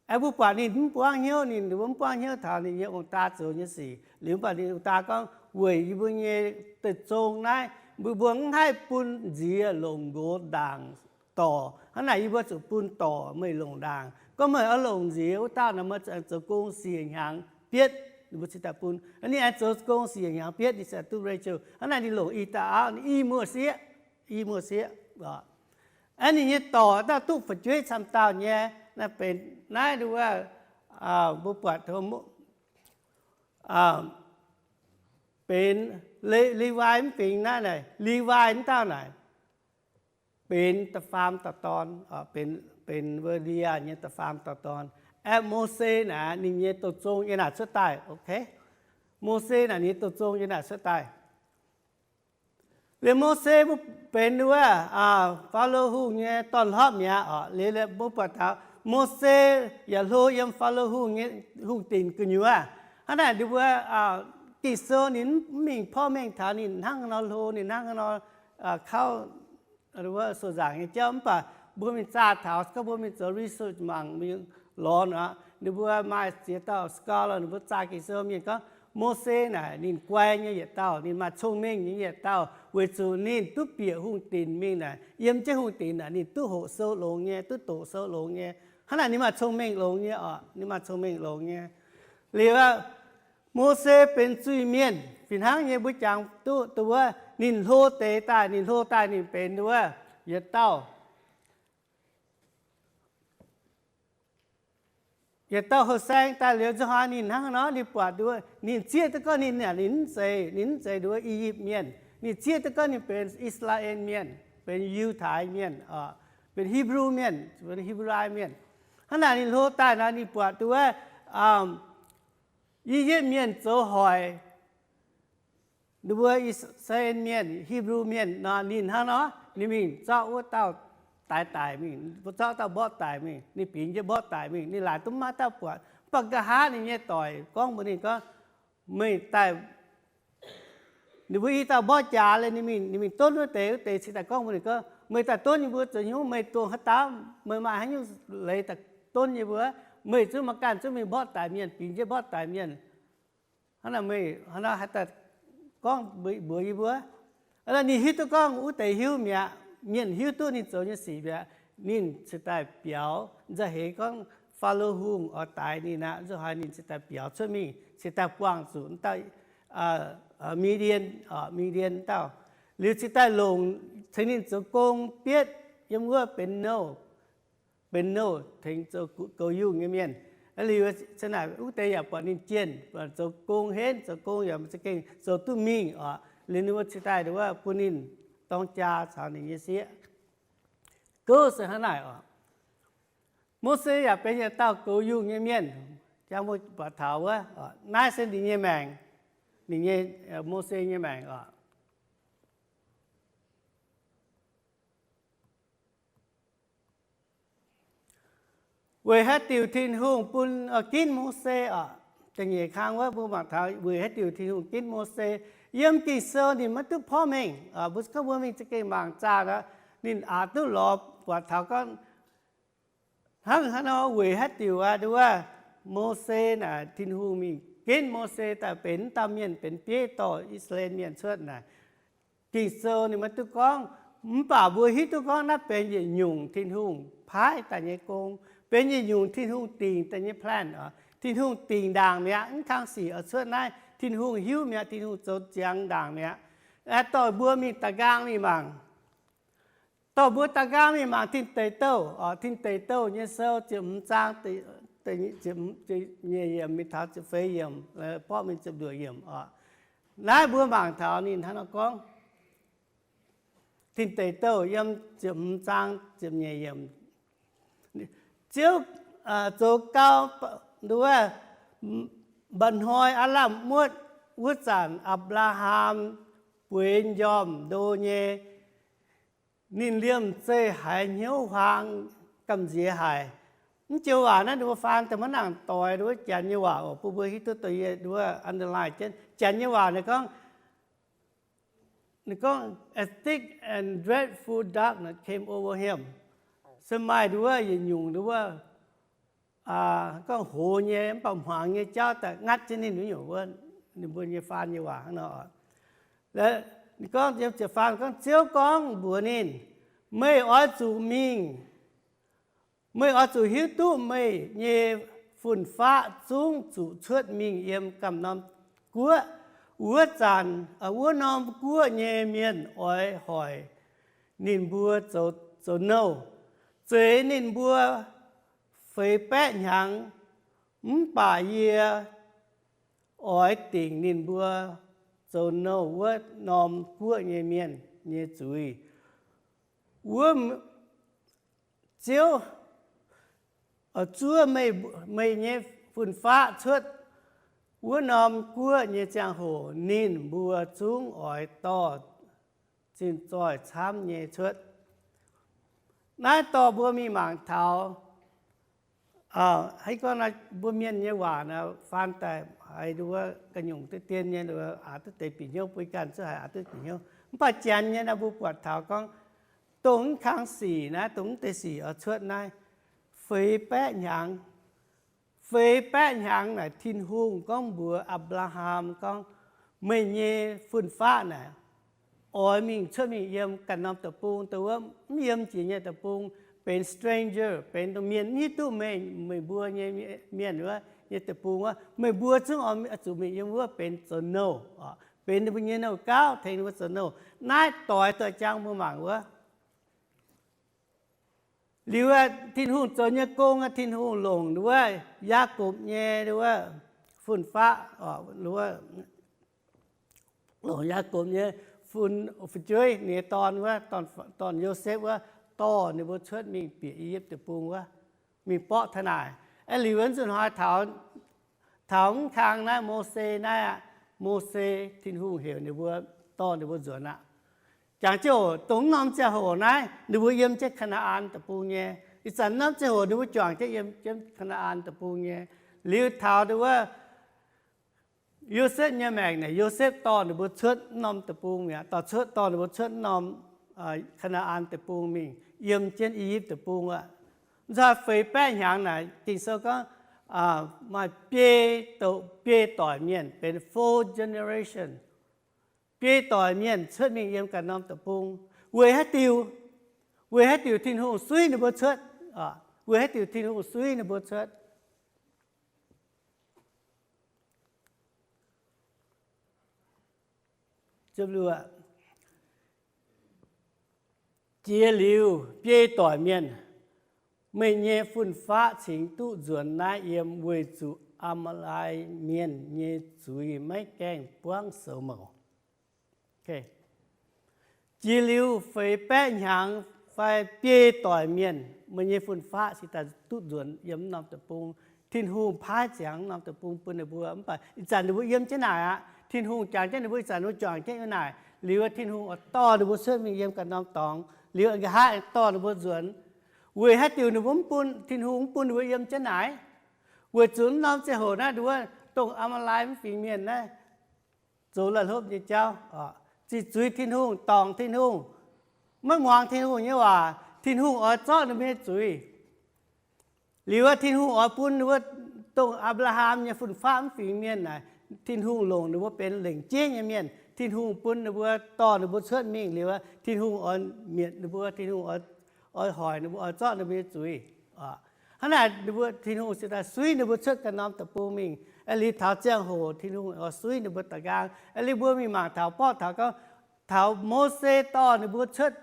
Aengx mbuo buatc ninh mv buangv hnyouv, ninh mbuo mv buangv hnyouv taux ninh nyei ong-daa zoux nyei sic. Liuz mv baac ninh ong-daa gorngv, weic yie mbuo nyei deic-zong naaiv, mbuo mbuo mv haih bun nziex longc nqox ndaangc dorc. Hnangv naaic yie mbuo zuqc bun dorc meih longc ndaangc. Gorngv meih oix longc nziex wuov dauh nor, meih zuqc zoux gong siec hnyangx bietv, ninh mbuo cingx daaih bun. Ninh aengx zoux gong siec hnyangx bietv, ninh cingx daaih duqv Rachel. Hnangv naaic ninh longc i dauh auv, i muoz-sieqv, i muoz-sieqv. Aeqv, ninh nyei dorc dauh duqv fu'jueiv camv dauh nyei, naaiv benx naaiv wuov, mbuo buatc benx Le- Lewi mv fingx naaiv naaic, Lewi wuov dauh naaic benx da'faam dauh dorn, benx, benx wuov Leah nyei da'faam dauh dorn. Aeqv, Mose naaic ninh nyei douz-zong yiem naaic cuotv daaih. Ok, Mose naaic ninh nyei douz-zong yiem naaic cuotv daaih. Liuz Mose mbuo benx wuov Faalo Hungh nyei dorn-hlopv mi'aqv oc. Liuz mbuo buatc taux Mose yaac hlo yiem Faalo Hungh nyei hungh dinc gu'nyuoz. Hnangv naaic ninh mbuo Ging-Sou ninh mv mingh porv mengh taux ninh hnangv haaix nor hlo, ninh hnangv haaix nor kauv wuov sou nzaangc nyei jauv. Mv baac mbuo mingh zaah taux, gorngv mbuo mingh zoux research mangc, mingh lorz aqv, ninh mbuo maaih ziex dauh scholar, ninh mbuo zaah Ging-Sou mienh gorngv Mose naaic ninh guai nyei yietc dauh, ninh maaih cong-mengh nyei yietc dauh, weic zuqc ninh duqv bieqc hungh dinc mingh naaic, yiem jienv hungh dinc naaic ninh duqv hoqc sou longx nyei, duqv doqc sou longx nyei. Hnangv naaic ninh maaih cong-mengh longx nyei oc, ninh maaih cong-mengh longx nyei. Liuz Mose benx zuiz-mienh fih hnangv nyei, mbuo jangx duqv wuov ninh hlo deix daaih, ninh hlo daaih ninh benx wuov yietc dauh yietc dauh houh saeng daaih liuz, nzunc hnoi ninh hnangv nor, ninh buatc nduov, ninh zieqv duqv gorngv ninh, ninh mv zeiz, ninh mv zeiz nduov I^yipv Mienh. Ninh zieqv duqv gorngv ninh benx I^saa^laa^en Mienh, benx Yiutai Mienh, benx Hipv^lu Mienh, benx Hipv^lu Mienh. Hnangv naaic ninh hlo daaih nor, ninh buatc nduov, I^yipv Mienh zoux hoic nduov I^saa^laa^en Mienh, Hipv^lu Mienh nor, ninh hnangv nor, ninh mingh zorqv wuov dauh daix daic mingh, zorqv dauh mborqv daic mingh, ninh bingx jienv mborqv daic mingh, ninh laaic duqv maiv dauh buatc. Mv baac nqa'haav ninh nyei doic gorngv mbuox ninh gorngv, meih daaih, ninh mbuo i dauh mborqv jaax liuz, ninh mingh, ninh mingh donv wuov deix, wuov deix cingx daaih gorngv mbuox ninh gorngv, meih daaih donv yie mbuo zoux hnyouv, meih dongh haaix dauh, meih maaih haaix nyungc leiz daaih donv yie mbuo? Meih zungv maiv ganh zungv mingh mborqv daic mienh, bingx jienv mborqv daic mienh. Hnangv naaic meih hnangv nor haaix daaih gorngv mbuox yie mbuo? Ninh hiuv duqv gorngv wuov deix hiuv mi'aqv, mienh hiuv duqv ninh zoux nyei sic mi'aqv. Ninh cingx daaih biaux, nzauh heix gorngv Faalo Hungh oix daix ninh aqv, nzunc haaix ninh cingx daaih biaux cuotv mingh, cingx daaih buangh zuqc dauh Midian, Midian dauh, liuz cingx daaih longc ceix ninh zoux gong bietv yiem wuov benx nouh, benx nouh tengx zoux goux yungh nyei mienh. Liuz cingx naaic wuov deix yaac buatc ninh jienh, buatc zoux gong henv, zoux gong yaac za'gengh zoux duqv mingh oc. Liuz ninh mbuo cingx daaih wuov bun ninh dorng jaa caux ninh nyei sieqv. Gouv se hnangv naaic oc. Mose yaac benx yietc dauh goux yungh nyei mienh. Jangx mbuo buatc taux wuov, naaiv se ninh nyei maengc, ninh nyei, Mose nyei maengc oc. Weic haaix diuc Tin-Hungh bun, ginv Mose oc? Da'nyeic kang wuov mbuo mangc taux weic haaix diuc Tin-Hungh ginv Mose. Yiem Ging-Sou ninh maiv duqv porv mengh. Mbuo gorngv mbuo mingh za'gengh mangc zaah aqv, ninh aqc duqv lorz buatc taux gorngv hnangv haaix nor, weic haaix diuc aqv, nduov, Mose naaic Tin-Hungh mingh ginv Mose daaih benx dauh mienh benx bieiv dorh I^saa^laa^en Mienh cuotv naaic. Ging-Sou ninh maiv duqv gorngv, mv baac mbuo hiuv duqv gorngv naaiv benx yietc nyungc Tin-Hungh paaiv daaih nyei gong, benx yietc nyungc Tin-Hungh dingc daaih nyei plan oc. Tin-Hungh dingc ndaangc mi'aqv, mv kang sic oix cuotv naaiv, Tin-Hungh hiuv mi'aqv, Tin-Hungh zoux ziangx ndaangc mi'aqv. Dorh mbuo mingh da'nqaang mingh mangc. Dorh mbuo da'nqaang mingh mangc Tin Deic Douh oc, Tin Deic Douh nyei sou ziepc hmz zaang, nyeic yiemc mingh taux ziepc feix yiemc, borqv mingh ziepc luoqc yiemc oc. Naaiv mbuo mangc taux ninh hnangv nor gorngv, Tin Deic Douh yiem ziepc hmz zaang ziepc nyeic yiemc, Ziouv zoux gau, nduov, mba'hnoi aav lamh muotv wuov zanc, Apc^laa^ham bueix njormh ndo nyei, ninh liemh zeih haiz hnyouv huaang gamh nziex haic. Mv joux waac naaiv nduov faan daaih maiv nangc doix nduov janx nyei waac oc, bun mbuo hiuv duqv dongh yie nduov underline jienv janx nyei waac. Ninh gorngv, ninh gorngv, A thick and dreadful darkness came over him. Se maaih nduov yietc nyungc nduov gorngv hoz nyei mv baac hmuangx nyei jauv daaih ngatv jienv ninh wuov nyungc wuov, ninh mbuo nyei faan nyei waac hnangv nor. Ninh gorngv, ziepc faam gorngv, Ziouv gorngv mbuox ninh, Meih oix zuqc mingh, meih oix zuqc hiuv duqv meih nyei fun-faqv zungv zuqc cuotv mingh yiem ganh norm guoqv. Wuov zanc wuov norm guoqv nyei mienh oix hoic ninh mbuo zoux nouh, zeix ninh mbuo feix baeqv hnyangx. Mv baac yie oix dingc ninh mbuo zoux nouh wuov norm guoqv nyei mienh nyei zuiz. Wuov Ziouv zuov meih nyei fun-faqv cuotv wuov norm guoqv nyei ziangh hoc, ninh mbuo zungv oix dorh zinh zoih camv nyei cuotv. Naaiv dorh mbuo mingh mangc taux, gorngv mbuo mienh nyei waac faan daaih haiz nduov ga'nyungc deix dien nyei, aqc duqv deix bieqc hnyouv, bun ganh zuqc haiz aqc duqv bieqc hnyouv. Mv baac janx nyei naaiv mbuo buatc taux gorngv dongh mv kang sic naaiv, dongh mv deix sic oix cuotv naaiv, feix baeqv hnyangx, feix baeqv hnyangx naaic Tin-Hungh gorngv mbuox Apc^laa^ham gorngv, Meih nyei fun-faqv naaic oix mingh cuotv mingh yiem ganh norm deic-bung, dongh wuov mv yiem jiex nyei deic-bung, benx stranger, benx dongh mienh mv hiuv duqv meih, meih mbuo nyei mienh wuov nyei deic-bung wuov, meih mbuo zungv oix zuqc mingh yiem wuov benx zoux nouh, benx ninh mbuo nyei nouh gauv, tengx ninh mbuo zoux nouh. Naaiv doix doix jaang mbuo mangc wuov. Liuz Tin-Hungh zoux nyei gong, Tin-Hungh longc nduov Yaakopv nyei nduov fun-faqv, longc Yaakopv nyei fun, fu'jueiv, ninh nyei dorn wuov, dorn Yosepv wuov, dorh ninh mbuo cuotv mingh bieqc I^yipv Deic-Bung wuov, mingh borqv taux naaic. Aeqv, liuz wuov nzunc hnoi taux mv kang naaiv Mose naaiv aqv, Mose, Tin-Hungh heuc ninh mbuo, dorh ninh mbuo nzuonx aqv. Jangx jienv oc, dongh mv norm ziangh hoc naaiv ninh mbuo yiem jienv Kaa^naa^an Deic-Bung nyei. Ih zanc norm ziangh hoc ninh mbuo juangc jienv yiem jienv Kaa^naa^an Deic-Bung nyei. Liuz taux nduov Yosepv nyei maengc naaic, Yosepv dorh ninh mbuo cuotv mv norm deic-bung mi'aqv, dorh cuotv, dorh ninh mbuo cuotv mv norm Kaa^naa^an Deic-Bung mingh yiem jienv I^yipv Deic-Bung aqv. Nzunc feix baeqv hnyangx naaic, Ging-Sou gorngv maaih biei doic, biei doic mienh, benx four generation, biei doic mienh cuotv mingh yiem ganh norm deic-bung. Weic haaix diuc? Weic haaix diuc Tin-Hungh suiv ninh mbuo cuotv? Weic haaix diuc Tin-Hungh suiv ninh mbuo cuotv? Jiex liuz biei doic mienh, meih nyei fun-faqv cingx duqv nzuonx naaiv yiem, weic zuqc Aa^maa^lai Mienh nyei zuiz maiv gaengh buangv soux mouc. Jiex liuz feix baeqv hnyangx fai biei doic mienh, meih nyei fun-faqv cingx daaih duqv nzuonx yiem mv norm deic-bung. Tin-Hungh paaiv ziangx mv norm deic-bung bun ninh mbuo, mv baac ih zanc ninh mbuo yiem jienv naaic aqv. Tin-Hungh jangx jienv ninh mbuo, ih zanc ninh mbuo juangc jienv yiem naaic. Liuz Tin-Hungh oix dorh ninh mbuo cuotv mingh yiem ganh norm dorngx. Liuz nqa'haav dorh ninh mbuo nzuonx. Weic haaix diuc ninh mbuo mv bun, Tin-Hungh mv bun ninh mbuo yiem jienv naaic? Weic zuqc mv norm ziangh hoc naaiv nduov dongh Aa^maa^lai mv fingx mienh naaiv zoux laih hlopv nyei jauv, ziqc zuiz Tin-Hungh, dorngc Tin-Hungh, maiv muangx Tin-Hungh nyei waac. Tin-Hungh oix zorqv ninh mbuo nyei zuiz. Liuz Tin-Hungh oix bun ninh mbuo dongh Apc^laa^ham nyei fun-faqv mv fingx mienh naaic, Tin-Hungh longc ninh mbuo benx lengc jeiv nyei mienh. Tin-Hungh bun ninh mbuo, dorh ninh mbuo cuotv mingh liuz, Tin-Hungh oix mietc ninh mbuo, Tin-Hungh oix hoic ninh mbuo, oix zorqv ninh mbuo nyei zuiz. Hnangv naaic ninh mbuo, Tin-Hungh cingx daaih suiv ninh mbuo cuotv ganh norm deic-bung mingh. Aeqv, liuz taux ziangh hoc Tin-Hungh oix suiv ninh mbuo daaih nqaang. Aeqv, liuz mbuo mingh mangc taux, borqv taux gorngv, taux Mose dorh ninh mbuo cuotv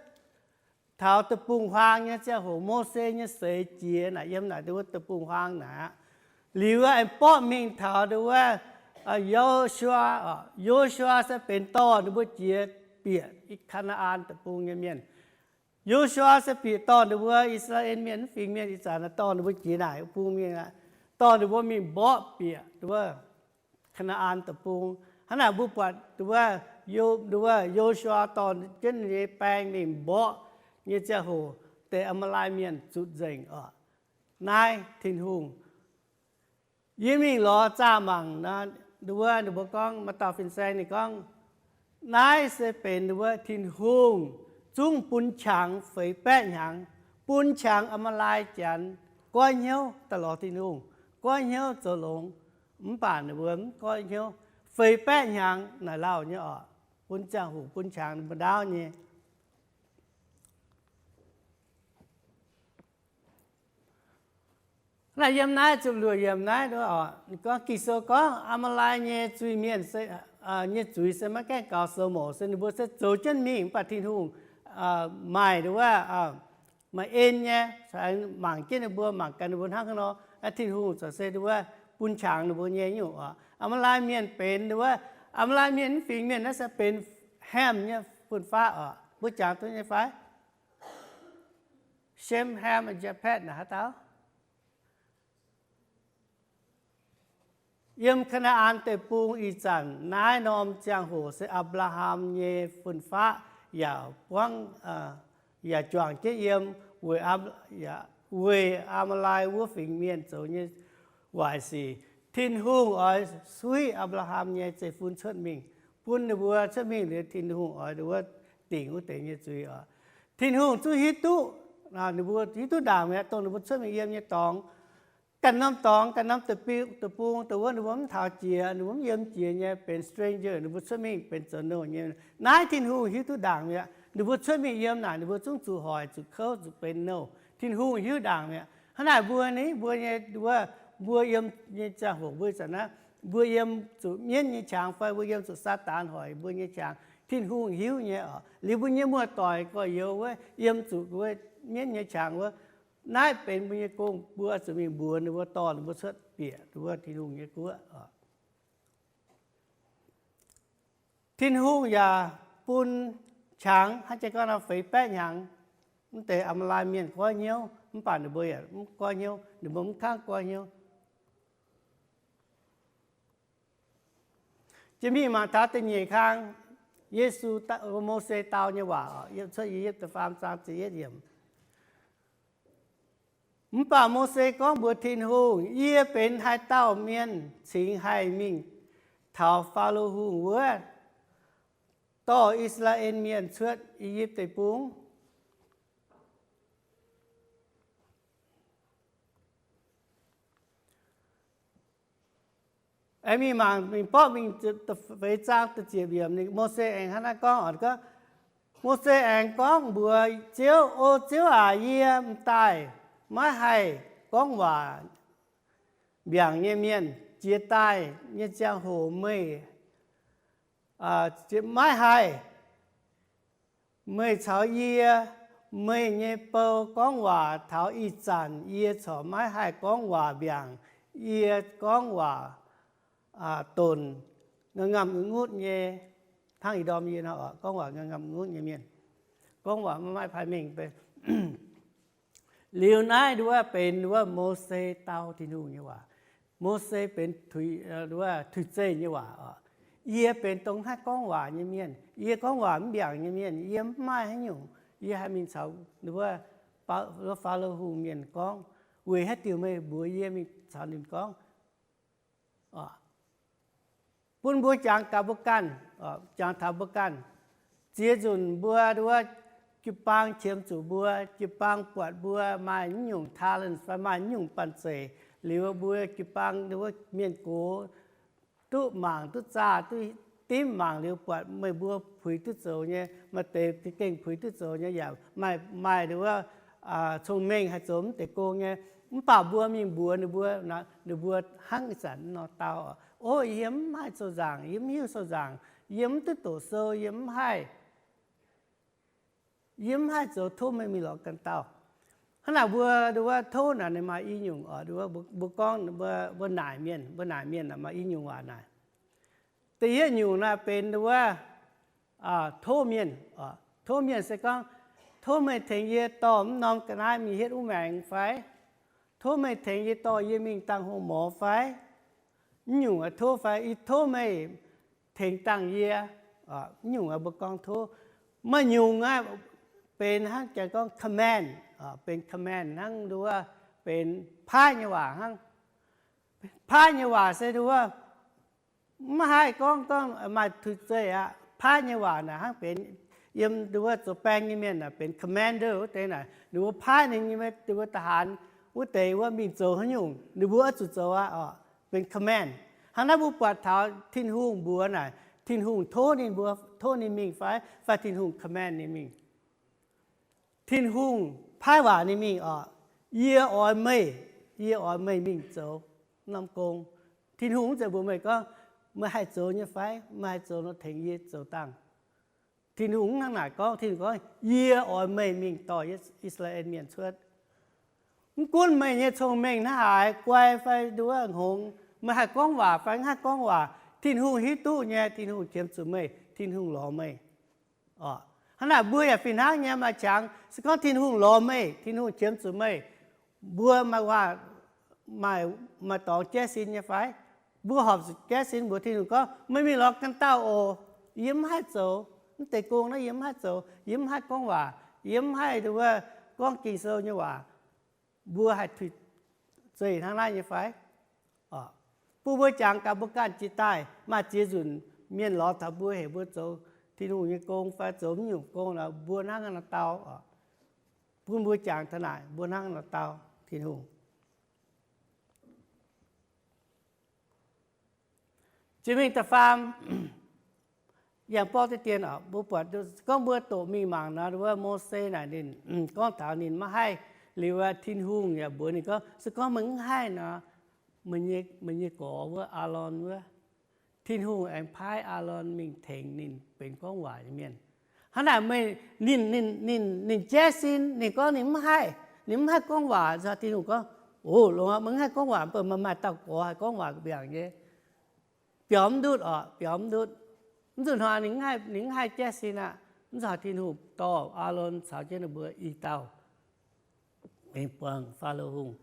taux deic-bung-huaang nyei ziangh hoc, Mose nyei seix jiex naaic, yiem naaic deic-bung-huaang naaic aqv. Liuz aengx mborqv mingh taux nduov, Yo^su^waa, Yo^su^waa se benx dorh ninh mbuo jiex bieqc Kaa^naa^an Deic-Bung nyei mienh. Yo^su^waa se bieqc dorh ninh mbuo I^saa^laa^en Mienh, mv fingx mienh ih zanc dorh ninh mbuo jiex naaic bung mingh aqv, dorh ninh mbuo mingh mborqv bieqc nduov Kaa^naa^an Deic-Bung. Hnangv naaic mbuo buatc nduov, nduov Yo^su^waa dorh jienv nyei baeng mingh mborqv nyei ziangh hoc, deix Aa^maa^lai Mienh zuqc nzengc oc. Naaiv Tin-Hungh yie mingh lorz zaah mangc nduov, ninh mbuo gorngv, maaih dauh fin-saeng ninh gorngv, naaiv se benx nduov Tin-Hungh zungv bun qangx feix baeqv hnyangx, bun qangx Aa^maa^lai Janx goiv hnyouv daaih lorz Tin-Hungh, goiv hnyouv zoux longx. Mv baac ninh mbuo mv goiv hnyouv. Feix baeqv hnyangx naaic lauh nyei oc, bun ziangh hoc bun qangx ninh mbuo ndaauv nyei. Naaiv yiem naaiv ziepc luoqc yiemc naaiv oc, gorngv Ging-Sou gorngv Aa^maa^lai nyei zuiz-mienh, nyei zuiz se maiv gaengh gaux sou moc, se ninh mbuo se zoux jienv mingh, mv baac Tin-Hungh maaih nduov, maaih en nyei, mangc jienv ninh mbuo, mangc gaax ninh mbuo hnangv haaix nor. Tin-Hungh corc se nduov bun qangx ninh mbuo nyei nyungc oc. Aa^maa^lai Mienh benx nduov, Aa^maa^lai Mienh mv fingx mienh naaiv se benx Ham nyei fun-faqv oc. Mbuo jangx duqv nyei fai? Shem, Ham, Jaapetv naaic haaix dauh? Yiem Kaa^naa^an Deic-Bung ih zanc naaiv norm ziangh hoc se Apc^laa^ham nyei fun-faqv yaac buangv, yaac juangc jienv yiem weic Aa^maa^lai wuov fingx mienh zoux nyei waaic sic. Tin-Hungh oix suiv Apc^laa^ham nyei zeiv-fun cuotv mingh, bun ninh mbuo cuotv mingh liuz Tin-Hungh oix wuov dingc wuov deix nyei zuiz oc. Tin-Hungh zungv hiuv duqv, ninh mbuo hiuv duqv ndaangc mi'aqv, dongh ninh mbuo cuotv mingh yiem nyei dorngx, ganh norm dorngx, ganh norm deic-bung, dongh wuov ninh mbuo mv taux jiex, ninh mbuo mv yiem jiex nyei, benx stranger, ninh mbuo cuotv mingh benx zoux nouh nyei. Naaiv Tin-Hungh hiuv duqv ndaangc mi'aqv. Ninh mbuo cuotv mingh yiem naaic ninh mbuo zungv zuqc hoic, zuqc kouv, zuqc benx nouh. Tin-Hungh hiuv ndaangc mi'aqv. Hnangv naaic mbuo ni, mbuo nyei, mbuo, mbuo yiem nyei ziangh hoc mbuo ih zanc naaiv, mbuo yiem zuqc mienv nyei qangx fai mbuo yiem zuqc Saadaan hoic mbuo nyei qangx, Tin-Hungh hiuv nyei oc. Liuz mbuo nyei muoz-doic gorx-youz wuov yiem zuqc wuov mienv nyei qangx wuov, naaiv benx mbuo nyei gong, mbuo zuqc mingh mbuox ninh mbuo, dorh ninh mbuo cuotv bieqc wuov Tin-Hungh nyei guoqv oc. Tin-Hungh yaac bun qangx hnangv jiex gorngv nor feix baeqv hnyangx, mv deix Aa^maa^lai Mienh goiv hnyouv, mv baac ninh mbuo yaac mv goiv hnyouv, ninh mbuo mv kangv goiv hnyouv. Jiex mingh mangc taux da'nyeic kang, Yesu, Mose dau nyei waac, yiem cuotv I^yipv da'faam zaang ziepc yietv yiemc. Mv baac Mose gorngv mbuox Tin-Hungh, Yie benx haaix dauh mienh cingx haih mingh taux Faalo Hungh wuov, dorh I^saa^laa^en Mienh cuotv I^yipv Deic-Bung? Aengx mingh mangc, mingh borqv mingh feix zaang da'ziepc yiemc, Mose aengx hnangv naaiv gorngv, gorngv, Mose aengx gorngv mbuox Ziouv, O Ziouv aac, yie m'daaih maiv haih gorngv waac mbiaangc nyei mienh. Jiex daaih nyei ziangh hoc meih maiv haih, meih caux yie, meih nyei bou gorngv waac taux ih zanc yie corc maiv haih gorngv waac mbiaangc. Yie gorngv waac donc ngaangv ngaamv nqutv nyei, hnangv ih ndorm yie nor, gorngv waac ngaangv ngaamv nqutv nyei mienh, gorngv waac maiv maaih paaiv mengh. Liuz naaiv nduov benx nduov Mose dau Tin-Hungh nyei waac. Mose benx tuix zeih nyei waac oc. Yie benx dongh haih gorngv waac nyei mienh. Yie gorngv waac mv mbiaangc nyei mienh. Yie mv maaih haaix nyungc yie haih mingh caux nduov Faalo Hungh mienh gorngv. Weic haaix diuc meih mbuox yie mingh caux ninh gorngv? Bun mbuo jangx gaax mbuo ganh, jangx taux mbuo ganh. Ziex nzunc mbuo nduov jiu-baang qiemx zuqc mbuo, jiu-baang buatc mbuo maaih nyungc talent fai maaih nyungc banh zeic, liuz mbuo jiu-baang nduov mienh gox duqv mangc duqv zaah duqv dimv mangc liuz buatc meih mbuo puix duqv zoux nyei, maaih deix gengh puix duqv zoux nyei yaac maaih, maaih nduov cong-mengh haih zoux mv deix gong nyei. Mv baac mbuo mingh mbuox ninh mbuo, ninh mbuo hnangv ih zanc nor dau, O, yie mv haih sou-nzaangc, yie mv hiuv sou-nzaangc, yie mv duqv doqc sou, yie mv haih, yie mv haih zoux tov meih mingh lorz ganh dauh. Hnangv naaic mbuo nduov tov naaic ninh maaih i nyungc oc. Nduov mbuo gorngv mbuo naaic mienh, mbuo naaic mienh naaic maaih i nyungc waac naaic. Da'yietv nyungc naaic benx nduov tov mienh. Tov mienh se gorngv, tov meih tengx yie dorh mv norm ga'naaiv mingh hietv wuov maengx fai? Tov meih tengx yie dorh yie mingh dangh hungh morz fai? Mv nyungc aqv, tov fai, yie tov meih tengx dangh yie. Mv nyungc aqv, mbuo gorngv tov. Maaih nyungc aqv, benx hnangv janx gorngv command, benx command hnangv nduov, benx paaiv nyei waac hnangv. Paaiv nyei waac se nduov, mv haih gorngv, gorngv maaih tuix zeih aqv. Paaiv nyei waac naaic hnangv benx yiem nduov zoux baeng nyei mienh naaic benx commander wuov deix naaic, ninh mbuo paaiv ninh nyei mbuo da'haanx wuov deix wuov mingh zoux haaix nyungc, ninh mbuo oix zuqc zoux aqv oc. Benx command. Hnangv naaiv mbuo buatc taux Tin-Hungh mbuox naaic, Tin-Hungh tov ninh mbuo, tov ninh mingh fai, fai Tin-Hungh command ninh mingh? Tin-Hungh paaiv waac ninh mingh oc, yie oix meih, yie oix meih mingh zoux norm gong. Tin-Hungh mv zeiz mbuox meih gorngv, meih haih zoux nyei fai, meih haih zoux nor tengx yie zoux dangh. Tin-Hungh mv hnangv naaic gorngv. Tin-Hungh gorngv, yie oix meih mingh dorh I^saa^laa^en Mienh cuotv. Mv gunv meih nyei cong-mengh hnangv haaix, guai fai nduov hngongx, meih haih gorngv waac fai mv haih gorngv waac, Tin-Hungh hiuv duqv nyei. Tin-Hungh qiemx zuqc meih, Tin-Hungh lorz meih. Hnangv naaic mbuo yaac fih hnangv nyei. Maaih qangx se gorngv Tin-Hungh lorz meih, Tin-Hungh qiemx zuqc meih, mbuo maaih waac, maaih dorngx jaiv sin nyei fai? Mbuo horpc zuqc jaiv sin mbuox Tin-Hungh gorngv, meih mingh lorz ganh dauh oc. Yie mv haih zoux mv deix gong naaiv, yie mv haih zoux, yie mv haih gorngv waac, yie mv haih nduov gorngv Ging-Sou nyei waac. Mbuo haih tuix zeih hnangv naaiv nyei fai? Bun mbuo jangx gaax mbuo ganh jiex daaih, maaih ziex nzunc mienh lorz taux mbuo heuc mbuo zoux Tin-Hungh nyei gong fai zoux mv nyungc gong nor, mbuo hnangv haaix nor dau? Bun mbuo jangx taux naaic, mbuo hnangv haaix nor dau Tin-Hungh? Jiex mingh da'faam, yangh borqv deix dien oc, mbuo buatc gorngv mbuo doqc mingh mangc nor, wuov Mose naaic ninh gorngv taux ninh maiv haih liuz, Tin-Hungh yaac mbuox ninh gorngv, se gorngv meih mv haih nor, meih nyei gorx wuov Aalon wuov, Tin-Hungh aengx paaiv Aalon mingh tengx ninh benx gorngv waac nyei mienh. Hnangv naaic meih, ninh, ninh, ninh, ninh jaiv sin, ninh gorngv ninh mv haih, ninh mv haih gorngv waac. Nzunc Tin-Hungh gorngv, o, longx aqv, meih mv haih gorngv waac, mv baac maaih dauh gorx haih gorngv waac mbiaangc nyei. Biaux mv ndutv oc, biaux mv ndutv. Mv nzunc hnoi ninh mv haih, ninh mv haih jaiv sin aqv. Mv nzunc Tin-Hungh dorh Aalon caux jienv ninh mbuo i dauh mingh buangh Faalo Hungh.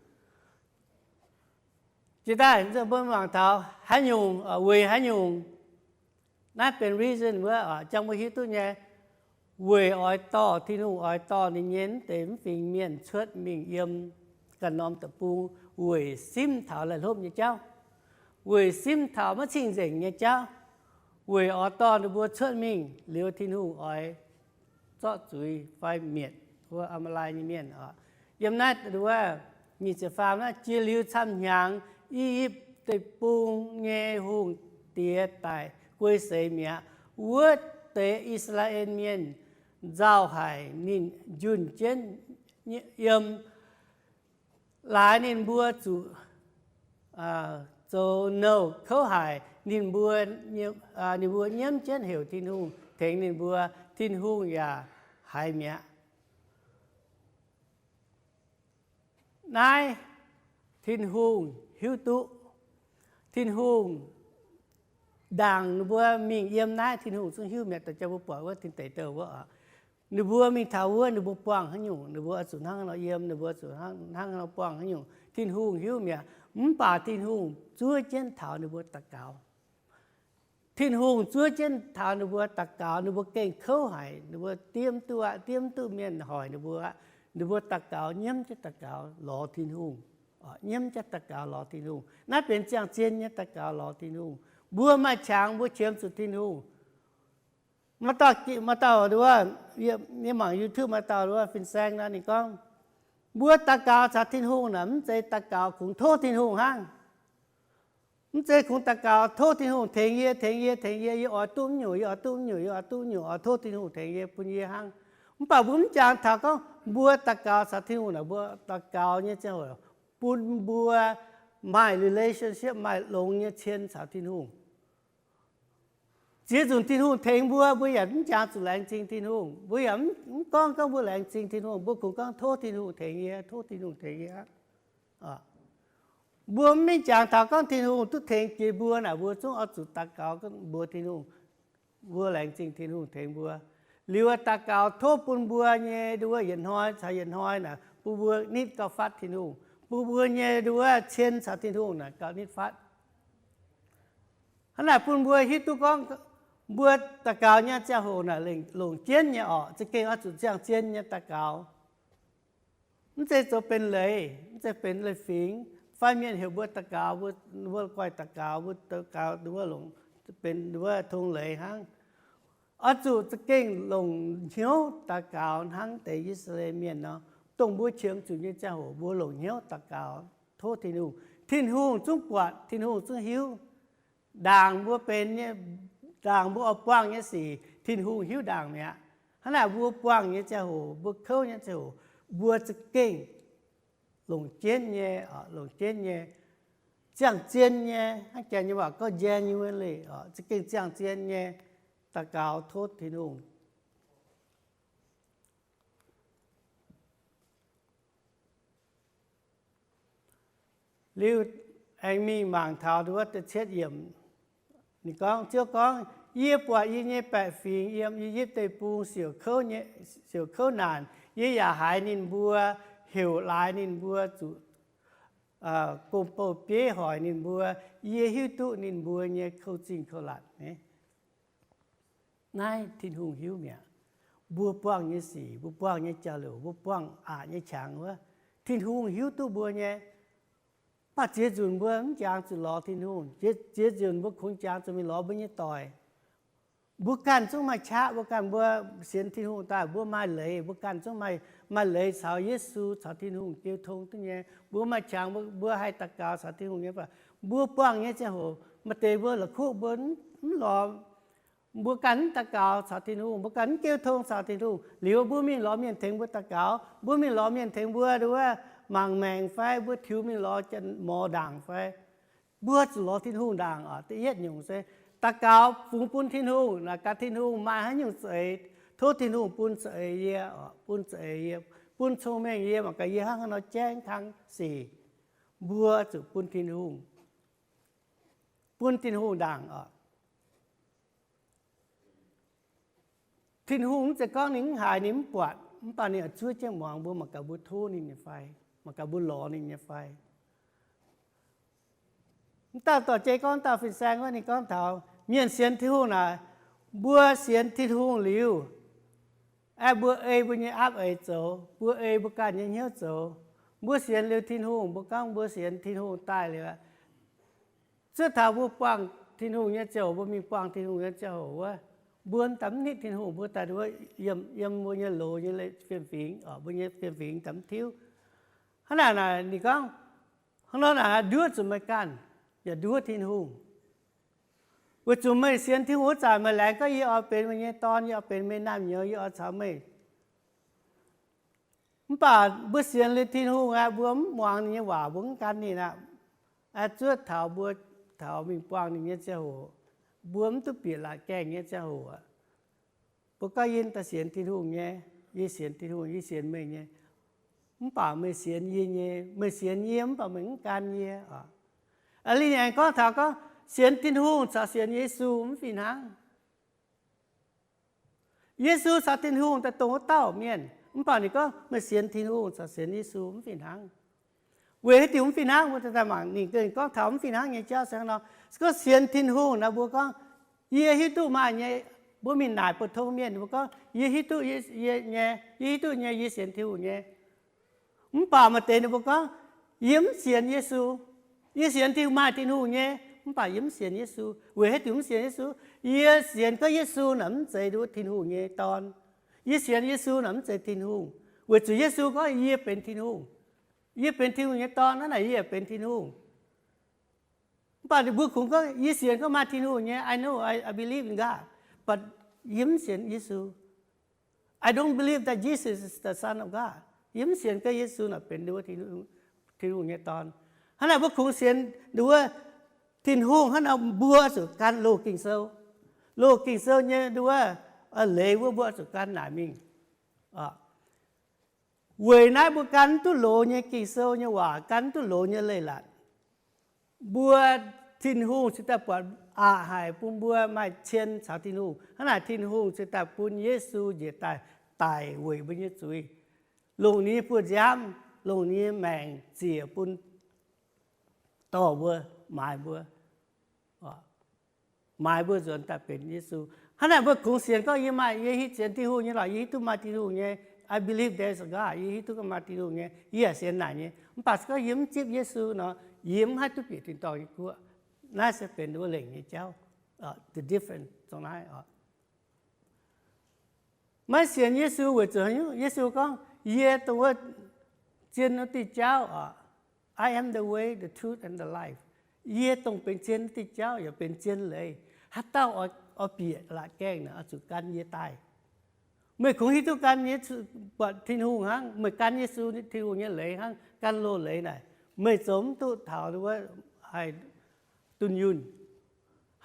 Jiex daaih mbuo mangc taux haaix nyungc, weic haaix nyungc, naaiv benx reason wuov, jangx mbuo hiuv duqv nyei. Weic oix dorh, Tin-Hungh oix dorh ninh nyei mv deix mv fingx mienh cuotv mingh yiem ganh norm deic-bung, weic simv taux laih hlopv nyei jauv, weic simv taux maiv cing-nzengc nyei jauv, weic oix dorh ninh mbuo cuotv mingh liuz Tin-Hungh oix zorqv zuiz fai mietc wuov Aa^maa^lai nyei mienh oc. Yiem naaiv wuov nyic ziepc faam naaiv, jiex liuz camv hnyangx, I^yipv Deic-Bung nyei hungh diex daic guei seix mi'aqv. Wuov deix I^saa^laa^en Mienh nzauh haic ninh njunh jienv yiem, laaix ninh mbuo zuqc zoux nouh kouv haic. Ninh mbuo, ninh mbuo nyiemv jienv heuc Tin-Hungh tengx ninh mbuo, Tin-Hungh yaac haiz mi'aqv. Naaiv Tin-Hungh hiuv duqv. Tin-Hungh ndaangc ninh mbuo mingh yiem naaiv, Tin-Hungh zungv hiuv mi'aqv. Da'jang mbuo buatc wuov tin deic douh wuov, ninh mbuo mingh taux wuov ninh mbuo buangh haaix nyungc, ninh mbuo oix zuqc hnangv nor yiem, ninh mbuo zuqc hnangv nor buangh haaix nyungc, Tin-Hungh hiuv mi'aqv. Mv baac Tin-Hungh zuov jienv taux ninh mbuo daux gaux. Tin-Hungh zuov jienv taux ninh mbuo daux gaux, ninh mbuo gengh kouv haic, ninh mbuo diev mv duqv aqv, diev mv duqv mienh hoic ninh mbuo aqv. Ninh mbuo daux gaux, nyiemv jienv daux gaux lorz Tin-Hungh. Nyiemv jienv daux gaux lorz Tin-Hungh. Naaiv benx ziangh zien nyei daux gaux lorz Tin-Hungh. Mbuo maaih qangx mbuo qiemx zuqc Tin-Hungh. Maaih dauh, maaih dauh wuov, yie mangc YouTube maaih dauh wuov fin-saeng nor ninh gorngv, mbuo daux gaux caux Tin-Hungh naaic mv zeiz daux gaux kungx tov Tin-Hungh hnangv. Mv zeiz kungx daux gaux tov Tin-Hungh tengx yie, tengx yie, tengx yie, yie oix duqv mv nyungc, yie oix duqv mv nyungc, yie oix duqv mv nyungc, oix tov Tin-Hungh tengx yie, bun yie hnangv. Mv baac mbuo mv jangx taux gorngv mbuo daux gaux caux Tin-Hungh naaic, mbuo daux gaux nyei ziangh hoc bun mbuo maaih relationship, maaih longx nyei cien caux Tin-Hungh. Ziex nzunc Tin-Hungh tengx mbuo, mbuo yaac mv jangx zuqc laengz zingh Tin-Hungh. Mbuo yaac mv gorngv, gorngv mbuo laengz zingh Tin-Hungh, mbuo kungx gorngv, Tov Tin-Hungh tengx yie, tov Tin-Hungh tengx yie. Mbuo mv mingh jangx taux gorngv Tin-Hungh duqv tengx jiex mbuo naaic, mbuo zungv oix zuqc daux gaux mbuox Tin-Hungh, mbuo laengz zingh Tin-Hungh tengx mbuo. Liuz daux gaux tov bun mbuo nyei nduov yietc hnoi caux yietc hnoi naaic, bun mbuo nitv gauh fatv Tin-Hungh, bun mbuo nyei nduov cien caux Tin-Hungh naaic gauh nitv fatv. Hnangv naaic bun mbuo hiuv duqv gorngv mbuo daux gaux nyei ziangh hoc naaic longc jienv nyei orqc, za'gengh oix zuqc ziangh zien nyei daux gaux. Mv zeiz zoux benx leiz, mv zeiz benx leiz-fingx, fai mienh heuc mbuo daux gaux, mbuo, mbuo guaih daux gaux, mbuo daux gaux, mbuo longc benx wuov tong leiz hnangv. Oix zuqc za'gengh longc hnyouv daux gaux hnangv deix I^saa^laa^en Mienh nor, dongh mbuo qiemx zuqc nyei ziangh hoc mbuo longc hnyouv daux gaux tov Tin-Hungh. Tin-Hungh zungv buatc, Tin-Hungh zungv hiuv. Ndaangc mbuo benx nyei, ndaangc mbuo oix buangh nyei sic, Tin-Hungh hiuv ndaangc mi'aqv. Hnangv naaic mbuo buangh nyei ziangh hoc, mbuo kouv nyei ziangh hoc, mbuo za'gengh longc jienv nyei, longc jienv nyei, ziangh zien nyei, hnangv janx nyei waac gorngv genuinely, za'gengh ziangh zien nyei daux gaux tov Tin-Hungh. Liuz aengx mingh mangc taux wuov da'cietv yiemc. Ninh gorngv, Ziouv gorngv, Yie buatc yie nyei baeqc fingx yiem I^yipv Deic-Bung siouc kouv naanc. Yie yaac haiz ninh mbuo heuc laaix ninh mbuo zuqc gomh bouh bieiv hoic ninh mbuo. Yie hiuv duqv ninh mbuo nyei kouv-zingh kouv-latc. Naaiv Tin-Hungh hiuv mi'aqv. Mbuo buangh nyei sic, mbuo buangh nyei jauv-louc, mbuo buangh aqc nyei qangx wuov, Tin-Hungh hiuv duqv mbuo nyei. Mv baac ziex nzunc mbuo mv jangx zuqc lorz Tin-Hungh. Ziex nzunc mbuo kungx jangx zuqc mingh lorz mbuo nyei doic. Mbuo ganh zungv maaih qaqv, mbuo ganh mbuo sienx Tin-Hungh daaih mbuo maaih leiz, mbuo ganh zungv maaih, maaih leiz caux Yesu, caux Tin-Hungh jiu tong duqv nyei. Mbuo maaih qangx, mbuo haih daux gaux caux Tin-Hungh nyei. Mv baac mbuo buangh nyei ziangh hoc maaih deix mbuo la'kuqv mbuo mv lorz, mbuo ganh mv daux gaux caux Tin-Hungh, mbuo ganh mv jiu tong caux Tin-Hungh. Liuz mbuo mingh lorz mienh tengx mbuo daux gaux, mbuo mingh lorz mienh tengx mbuo nduov mangc maengc fai mbuo tiux mingh lorz janx-mor ndaangc fai mbuo zuqc lorz Tin-Hungh ndaangc oc. Da'yietv nyungc se daux gaux fungx bun Tin-Hungh, naaic gaax Tin-Hungh maaih haaix nyungc za'eix, tov Tin-Hungh bun za'eix yie, bun za'eix yie, bun cong-mengh yie, mangc gaax yie hnangv haaix nor jaeng kang sic. Mbuo zuqc bun Tin-Hungh, bun Tin-Hungh ndaangc oc. Tin-Hungh mv zeiz gorngv ninh mv haiz, ninh mv buatc, mv baac ninh oix zuov jienv muangx mbuo, mangc gaax mbuo tov ninh nyei fai, mangc gaax mbuo lorz ninh nyei fai. Mv dauh dorh jei gorngv dauh fin-saeng wuov, ninh gorngv taux mienh sienx Tin-Hungh naaic, mbuo sienx Tin-Hungh liuz, aeqv, mbuo ei mbuo nyei aapv eix zoux, mbuo ei mbuo ganh nyei hnyouv zoux. Mbuo sienx liuz Tin-Hungh, mbuo gorngv mbuo sienx Tin-Hungh daaih liuz, zuov taux mbuo buangh Tin-Hungh nyei ziangh hoc, mbuo mingh buangh Tin-Hungh nyei ziangh hoc wuov, mbuo daaih mv nitv Tin-Hungh, mbuo daaih wuov yiem, yiem mbuo nyei loz nyei fiem-fingx, mbuo nyei fiem-fingx daaih mv tiuv. Hnangv naaic naaic ninh gorngv, hnangv nor naaic nduov zuqc meih ganh yaac nduov Tin-Hungh. Weic zuqc meih sienx Tin-Hungh wuov zanc meih laengz gorngv, yie oix benx meih nyei dorn, yie oix benx meih naamh nyouz, yie oix caux meih. Mv baac mbuo sienx liuz Tin-Hungh aqv, mbuo mv muangx ninh nyei waac, mbuo mv gan ninh aqv, zuov taux mbuo taux mingh buangh ninh nyei ziangh hoc, mbuo mv duqv bieqc laatc gaengh nyei ziangh hoc aqv. Mbuo gorngv yie daaih sienx Tin-Hungh nyei, yie sienx Tin-Hungh, yie sienx meih nyei. Mv baac meih sienx yie nyei, meih sienx yie mv baac meih mv gan yie oc. Aa, liuz ninh aengx gorngv taux gorngv sienx Tin-Hungh caux sienx Yesu mv fih hnangv. Yesu caux Tin-Hungh daaih dongh wuov dauh mienh, mv baac ninh gorngv meih sienx Tin-Hungh caux sienx Yesu mv fih hnangv. Weic haaix diuc mv fih hnangv? Mbuo daaih mangc ninh gorngv taux mv fih hnangv nyei jauv se hnangv nor. Se gorngv sienx Tin-Hungh nor, mbuo gorngv, yie hiuv duqv maaih nyei, mbuo mingh naaic bun tong mienh, mbuo gorngv, yie hiuv duqv, yie, yie nyei, yie hiuv duqv nyei, yie sienx Tin-Hungh nyei. Mv baac maaih deix ninh mbuo gorngv, yie mv sienx Yesu. Yie sienx Tin-Hungh, maaih Tin-Hungh nyei, mv baac yie mv sienx Yesu. Weic haaix diuc mv sienx Yesu? Yie sienx gorngv Yesu naaic mv zeiz nduov Tin-Hungh nyei Dorn. Yie sienx Yesu naaic mv zeiz Tin-Hungh. Weic zuqc Yesu gorngv yie benx Tin-Hungh. Yie benx Tin-Hungh nyei Dorn, hnangv naaic yie yaac benx Tin-Hungh. Mv baac mbuo kungx gorngv, yie sienx gorngv maaih Tin-Hungh nyei, I know, I, I believe in God, but yie mv sienx Yesu. I don't believe that Jesus is the Son of God. Yie mv sienx gorngv Yesu naaic benx nduov Tin-Hungh nyei Dorn. Hnangv naaic mbuo kungx sienx nduov Tin-Hungh hnangv nor, mbuo zuqc gan loz Ging-Sou. Loz Ging-Sou nyei nduov, leiz wuov mbuo zuqc gan naaic mingh. Weic naaiv mbuo gan mv duqv loz nyei Ging-Sou nyei waac, gan mv duqv loz nyei leiz-latc, mbuo, Tin-Hungh cingx daaih buatc aqc haic bun mbuo maaih cien caux Tin-Hungh. Hnangv naaic Tin-Hungh cingx daaih bun Yesu njiec daaih daic weic mbuo nyei zuiz, longc ninh nyei buoz-nziaamv, longc ninh nyei maengc ziec bun dorh mbuo, maaiz mbuo, maaiz mbuo nzuonx daaih benx Yesu. Hnangv naaic mbuo kungx sienx gorngv yie maaih, yie hiuv sienx Tin-Hungh nyei lorqc, yie hiuv duqv maaih Tin-Hungh nyei, I believe there is a God, yie hiuv duqv maaih Tin-Hungh nyei, yie yaac sienx naaic nyei. Mv baac se gorngv yie mv zipv Yesu nor, yie mv haih duqv bieqc tin-dorngh nyei guoqv. Naaiv se benx wuov lengc nyei jauv. The difference zong naaiv oc. Maiv sienx Yesu weic zuqc haaix nyungc? Yesu gorngv, yie dongh wuov zien wuov diuh jauv oc. I am the way, the truth, and the life. Yie dongh benx zien wuov diuh jauv yaac benx zien leiz. Haaix dauh oix, oix bieqc laatc gaengh naaic oix zuqc gan yie daaih. Meih kungx hiuv duqv gan Yesu, buatc Tin-Hungh hnangv, meih gan Yesu, Tin-Hungh nyei leiz hnangv, gan loz-leiz naaic, meih zoux mv duqv taux wuov haih dunh yunh.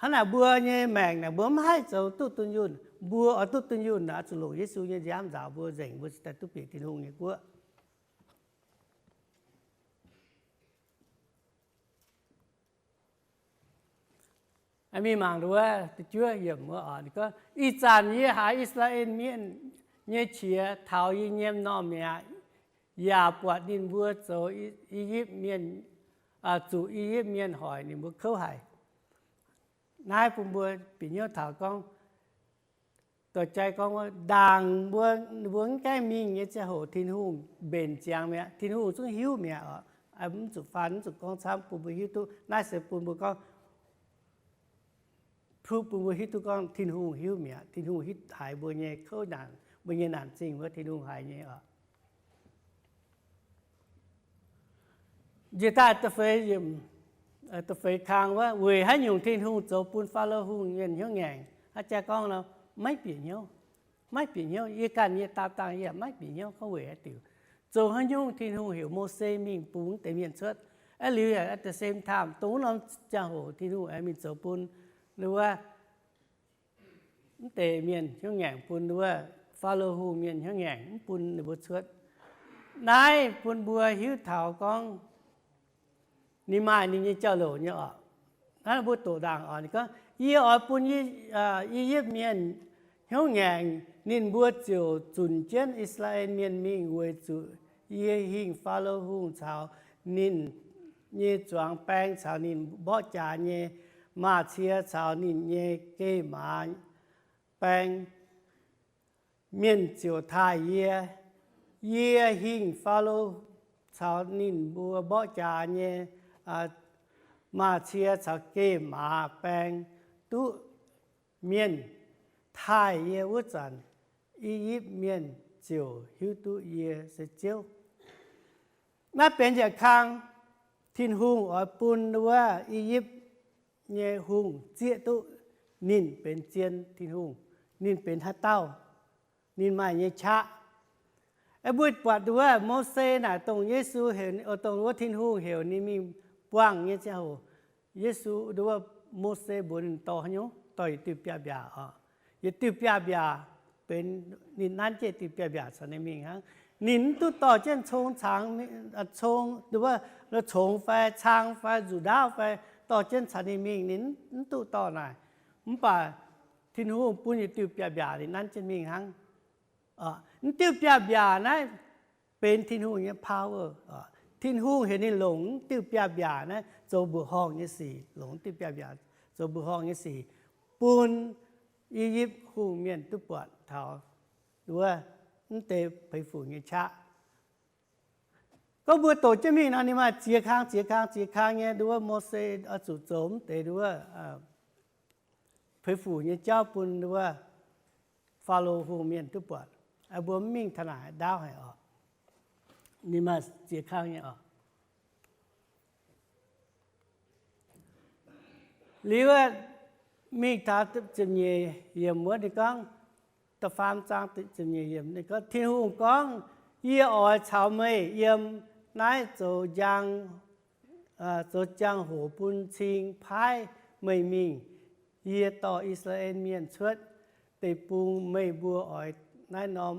Hnangv naaic mbuo nyei maengc naaic mbuo mv haih zoux duqv dunh yunh. Mbuo oix duqv dunh yunh naaic oix zuqc longc Yesu nyei nziaamv nzaaux mbuo, nzengc mbuo cingx daaih duqv bieqc Tin-Hungh nyei guoqv. Mingh mangc wuov da'juov yiemc wuov oc, ninh gorngv, ih zanc yie haiz I^saa^laa^en Mienh nyei qiex taux yie nyei m'normh mi'aqv, yaac buatc ninh mbuo zoux I^yipv Mienh, zuqc I^yipv Mienh hoic ninh mbuo kouv haic. Naaiv bun mbuo bieqc hnyouv taux gorngv, dorh jai gorngv wuov ndaangc mbuo, mbuo mv gaengh mingh nyei ziangh hoc Tin-Hungh mbenc ziangx mi'aqv. Tin-Hungh zungv hiuv mi'aqv oc. Mv zuqc faan, mv zuqc gorngv camv, bun mbuo hiuv duqv. Naaiv se bun mbuo gorngv, proof bun mbuo hiuv duqv gorngv Tin-Hungh hiuv mi'aqv. Tin-Hungh hiuv haiz mbuo nyei kouv naanc, mbuo nyei naanc zingh wuov Tin-Hungh haiz nyei oc. Njiec daaih da'feix, da'feix kang wuov, weic haaix nyungc Tin-Hungh zoux bun Faalo Hungh mienh hnyouv ngaengc? Haaix jaax gorngv nor, maiv bieqc hnyouv. Maiv bieqc hnyouv. Yie ganh yie daauh dangh yie yaac maiv bieqc hnyouv gorngv weic haaix diuc. Zoux haaix nyungc Tin-Hungh heuc Mose mingh bungx deix mienh cuotv? Aa, liuz yaac at the same time, dongh wuov norm ziangh hoc Tin-Hungh aengx mingh zoux bun wuov mv deix mienh hnyouv ngaengc, bun wuov Faalo Hungh mienh hnyouv ngaengc, mv bun ninh mbuo cuotv. Naaiv bun mbuo hiuv taux gorngv ninh maaih ninh nyei jauv-louc nyei oc. Naaiv mbuo doqc ndaangc oc. Ninh gorngv, yie oix bun I^yipv Mienh hnyouv ngaengc, ninh mbuo ziouc zunc jienv I^saa^laa^en Mienh mingh, weic zuqc yie hingh Faalo Hungh caux ninh nyei zuangx baeng caux ninh mborqv jaax nyei maaz-cie caux ninh nyei geh maaz baeng. Mienh ziouc taaih yie. Yie hingh Faalo caux ninh mbuo mborqv jaax nyei maaz-cie caux geh maaz baeng duqv mienh taaih yie wuov zanc, I^yipv Mienh ziouc hiuv duqv yie se Ziouv. Naaiv benx yietc kang Tin-Hungh oix bun wuov I^yipv nyei hungh zieqv duqv ninh benx zien Tin-Hungh, ninh benx haaix dauh, ninh maaih nyei qaqv. Mbuo buatc wuov Mose naaic dongh Yesu heuc, dongh wuov Tin-Hungh heuc ninh mingh buangh nyei ziangh hoc, Yesu, wuov Mose mbuox ninh dorh haaix nyungc? Dorh yietc diuh biaav-mbiaac oc. Yietc diuh biaav-mbiaac benx ninh nanv jienv diuh biaav-mbiaac caux ninh mingh hnangv. Ninh mv duqv dorh jienv cong cangx, cong, wuov, congx fai cang fai nzuqc ndaauv fai dorh jienv caux ninh mingh, ninh mv duqv dorh naaic. Mv baac Tin-Hungh bun yietc diuh biaav-mbiaac ninh nanv jienv mingh hnangv. Mv diuh biaav-mbiaac naaiv benx Tin-Hungh nyei power. Tin-Hungh heuc ninh longc mv diuh biaav-mbiaac naaiv zoux mbuoqc horngh nyei sic, longc mv diuh biaav-mbiaac zoux mbuoqc horngh nyei sic bun I^yipv hungh mienh duqv buatc taux wuov mv deix peix fuc nyei qaqv. Gorngv mbuo doqc jienv mingh nor, ninh maaih ziex kang, ziex kang, ziex kang nyei nduov Mose oix zuqc zoux mv deix nduov peix fuc nyei jauv bun nduov Faalo hungh mienh duqv buatc. Mbuo mv mingh taux naaic ndaauv haic oc. Ninh maaih ziex kang nyei oc. Liuz mingh taux ziepc nyeic yiemc wuov ninh gorngv, da'faam zaang ziepc nyeic yiemc ninh gorngv, Tin-Hungh gorngv, Yie oix caux meih yiem naaiv zoux njang, zoux jangx-hoc bun cing paaiv meih mingh. Yie dorh I^saa^laa^en Mienh cuotv deic-bung, meih mbuo oix naaiv norm,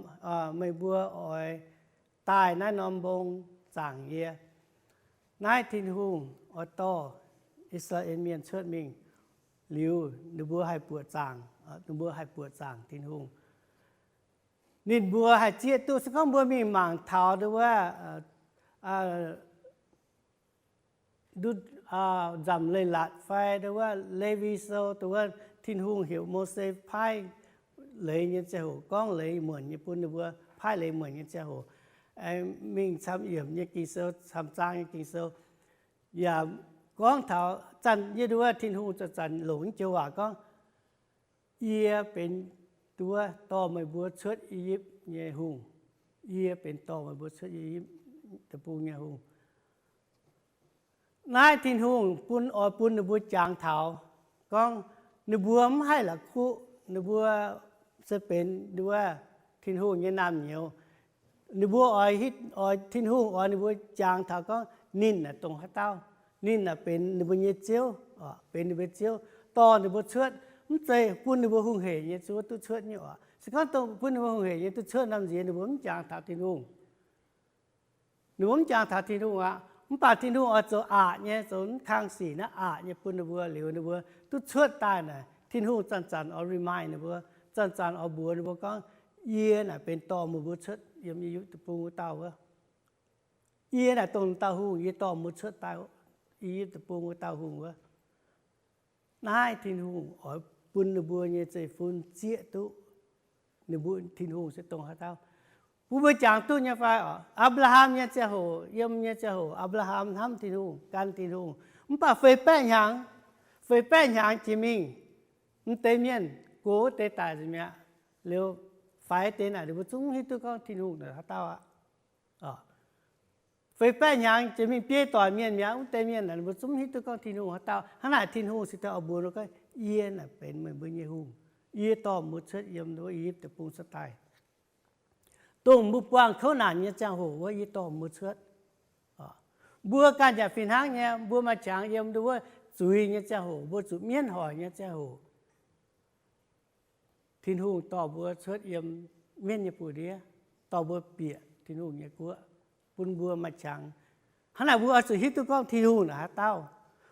meih mbuo oix daaih naaiv norm mbong zaangc yie. Naaiv Tin-Hungh oix dorh I^saa^laa^en Mienh cuotv mingh liuz, ninh mbuo haih buoqc zaangc, ninh mbuo haih buoqc zaangc Tin-Hungh. Ninh mbuo haih zieqv duqv. Se gorngv mbuo mingh mangc taux nduov wuov, nduov, Nzamc Leiz-Latc fai nduov wuov Lewi Sou, nduov wuov Tin-Hungh heuc Mose paaiv leiz nyei ziangh hoc, gorngv leiz muonc nyei bun ninh mbuo, paaiv leiz muonc nyei ziangh hoc, mingh camv yiemc nyei Ging-Sou, camv zaang nyei Ging-Sou, yaac gorngv taux zanc yie nduov wuov Tin-Hungh zanc-zanc longc joux waac gorngv, Yie benx nduov dorh meih mbuo cuotv I^yipv nyei Hungh. Yie benx dorh meih mbuo cuotv I^yipv Deic-Bung nyei Hungh. Naaiv Tin-Hungh bun, oix bun ninh mbuo jangx taux gorngv ninh mbuo mv haih la'kuqv, ninh mbuo se benx nduov Tin-Hungh nyei naamh nyouz. Ninh mbuo oix, oix Tin-Hungh oix ninh mbuo jangx taux gorngv ninh naaic dongh haaix dauh. Ninh naaic benx ninh mbuo nyei Ziouv, benx ninh mbuo Ziouv, dorh ninh mbuo cuotv. Mv zeiz bun ninh mbuo hungh heic nyei zuov duqv cuotv nyei oc. Se gorngv dongh bun ninh mbuo hungh heic nyei duqv cuotv nor, nziex ninh mbuo mv jangx taux Tin-Hungh. Ninh mbuo mv jangx taux Tin-Hungh aqv. Mv baac Tin-Hungh oix zoux aqc nyei, zoux mv kang sic naaiv aqc nyei bun ninh mbuo, liuz ninh mbuo duqv cuotv daaih naaic, Tin-Hungh zanc-zanc oix remind ninh mbuo, zanc-zanc oix mbuox ninh mbuo gorngv, Yie naaic benx dorh meih mbuo cuotv yiem I^yipv Deic-Bung wuov dauh wuov. Yie naaic dongh dauh Hungh, yie dorh meih mbuo cuotv daaih I^yipv Deic-Bung wuov dauh Hungh wuov. Naaiv Tin-Hungh oix bun ninh mbuo nyei zeiv-fun zieqv duqv ninh mbuo Tin-Hungh se dongh haaix dauh. Bun mbuo jangx duqv nyei fai oc? Apc^laa^ham nyei ziangh hoc, yiem nyei ziangh hoc, Apc^laa^ham hnamv Tin-Hungh, gan Tin-Hungh. Mv baac feix baeqv hnyangx, feix baeqv hnyangx jiex mingh, mv deix mienh gox deix daic nzengc mi'aqv. Liuz faix deix naaic ninh mbuo zungv hiuv duqv gorngv Tin-Hungh naaic haaix dauh aqv. Feix baeqv hnyangx jiex mingh biei doic mienh mi'aqv. Mv deix mienh naaic ninh mbuo zungv hiuv duqv gorngv Tin-Hungh haaix dauh. Hnangv naaic Tin-Hungh se daaih oix mbuox ninh gorngv, Yie naaic benx meih mbuo nyei Hungh. Yie dorh meih mbuo cuotv yiem nduov I^yipv Deic-Bung cuotv daaih. Dongh mbuo buangh kouv naanc nyei ziangh hoc wuov, yie dorh mbuo cuotv. Mbuo ganh yaac fih hnangv nyei, mbuo maaih qangx yiem nduov wuov zuiz nyei ziangh hoc, mbuo zuqc mienv hoic nyei ziangh hoc, Tin-Hungh dorh mbuo cuotv yiem mienv nyei buoz-ndiev, dorh mbuo bieqc Tin-Hungh nyei guoqv, bun mbuo maaih qangx. Hnangv naaic mbuo oix zuqc hiuv duqv gorngv Tin-Hungh naaic haaix dauh,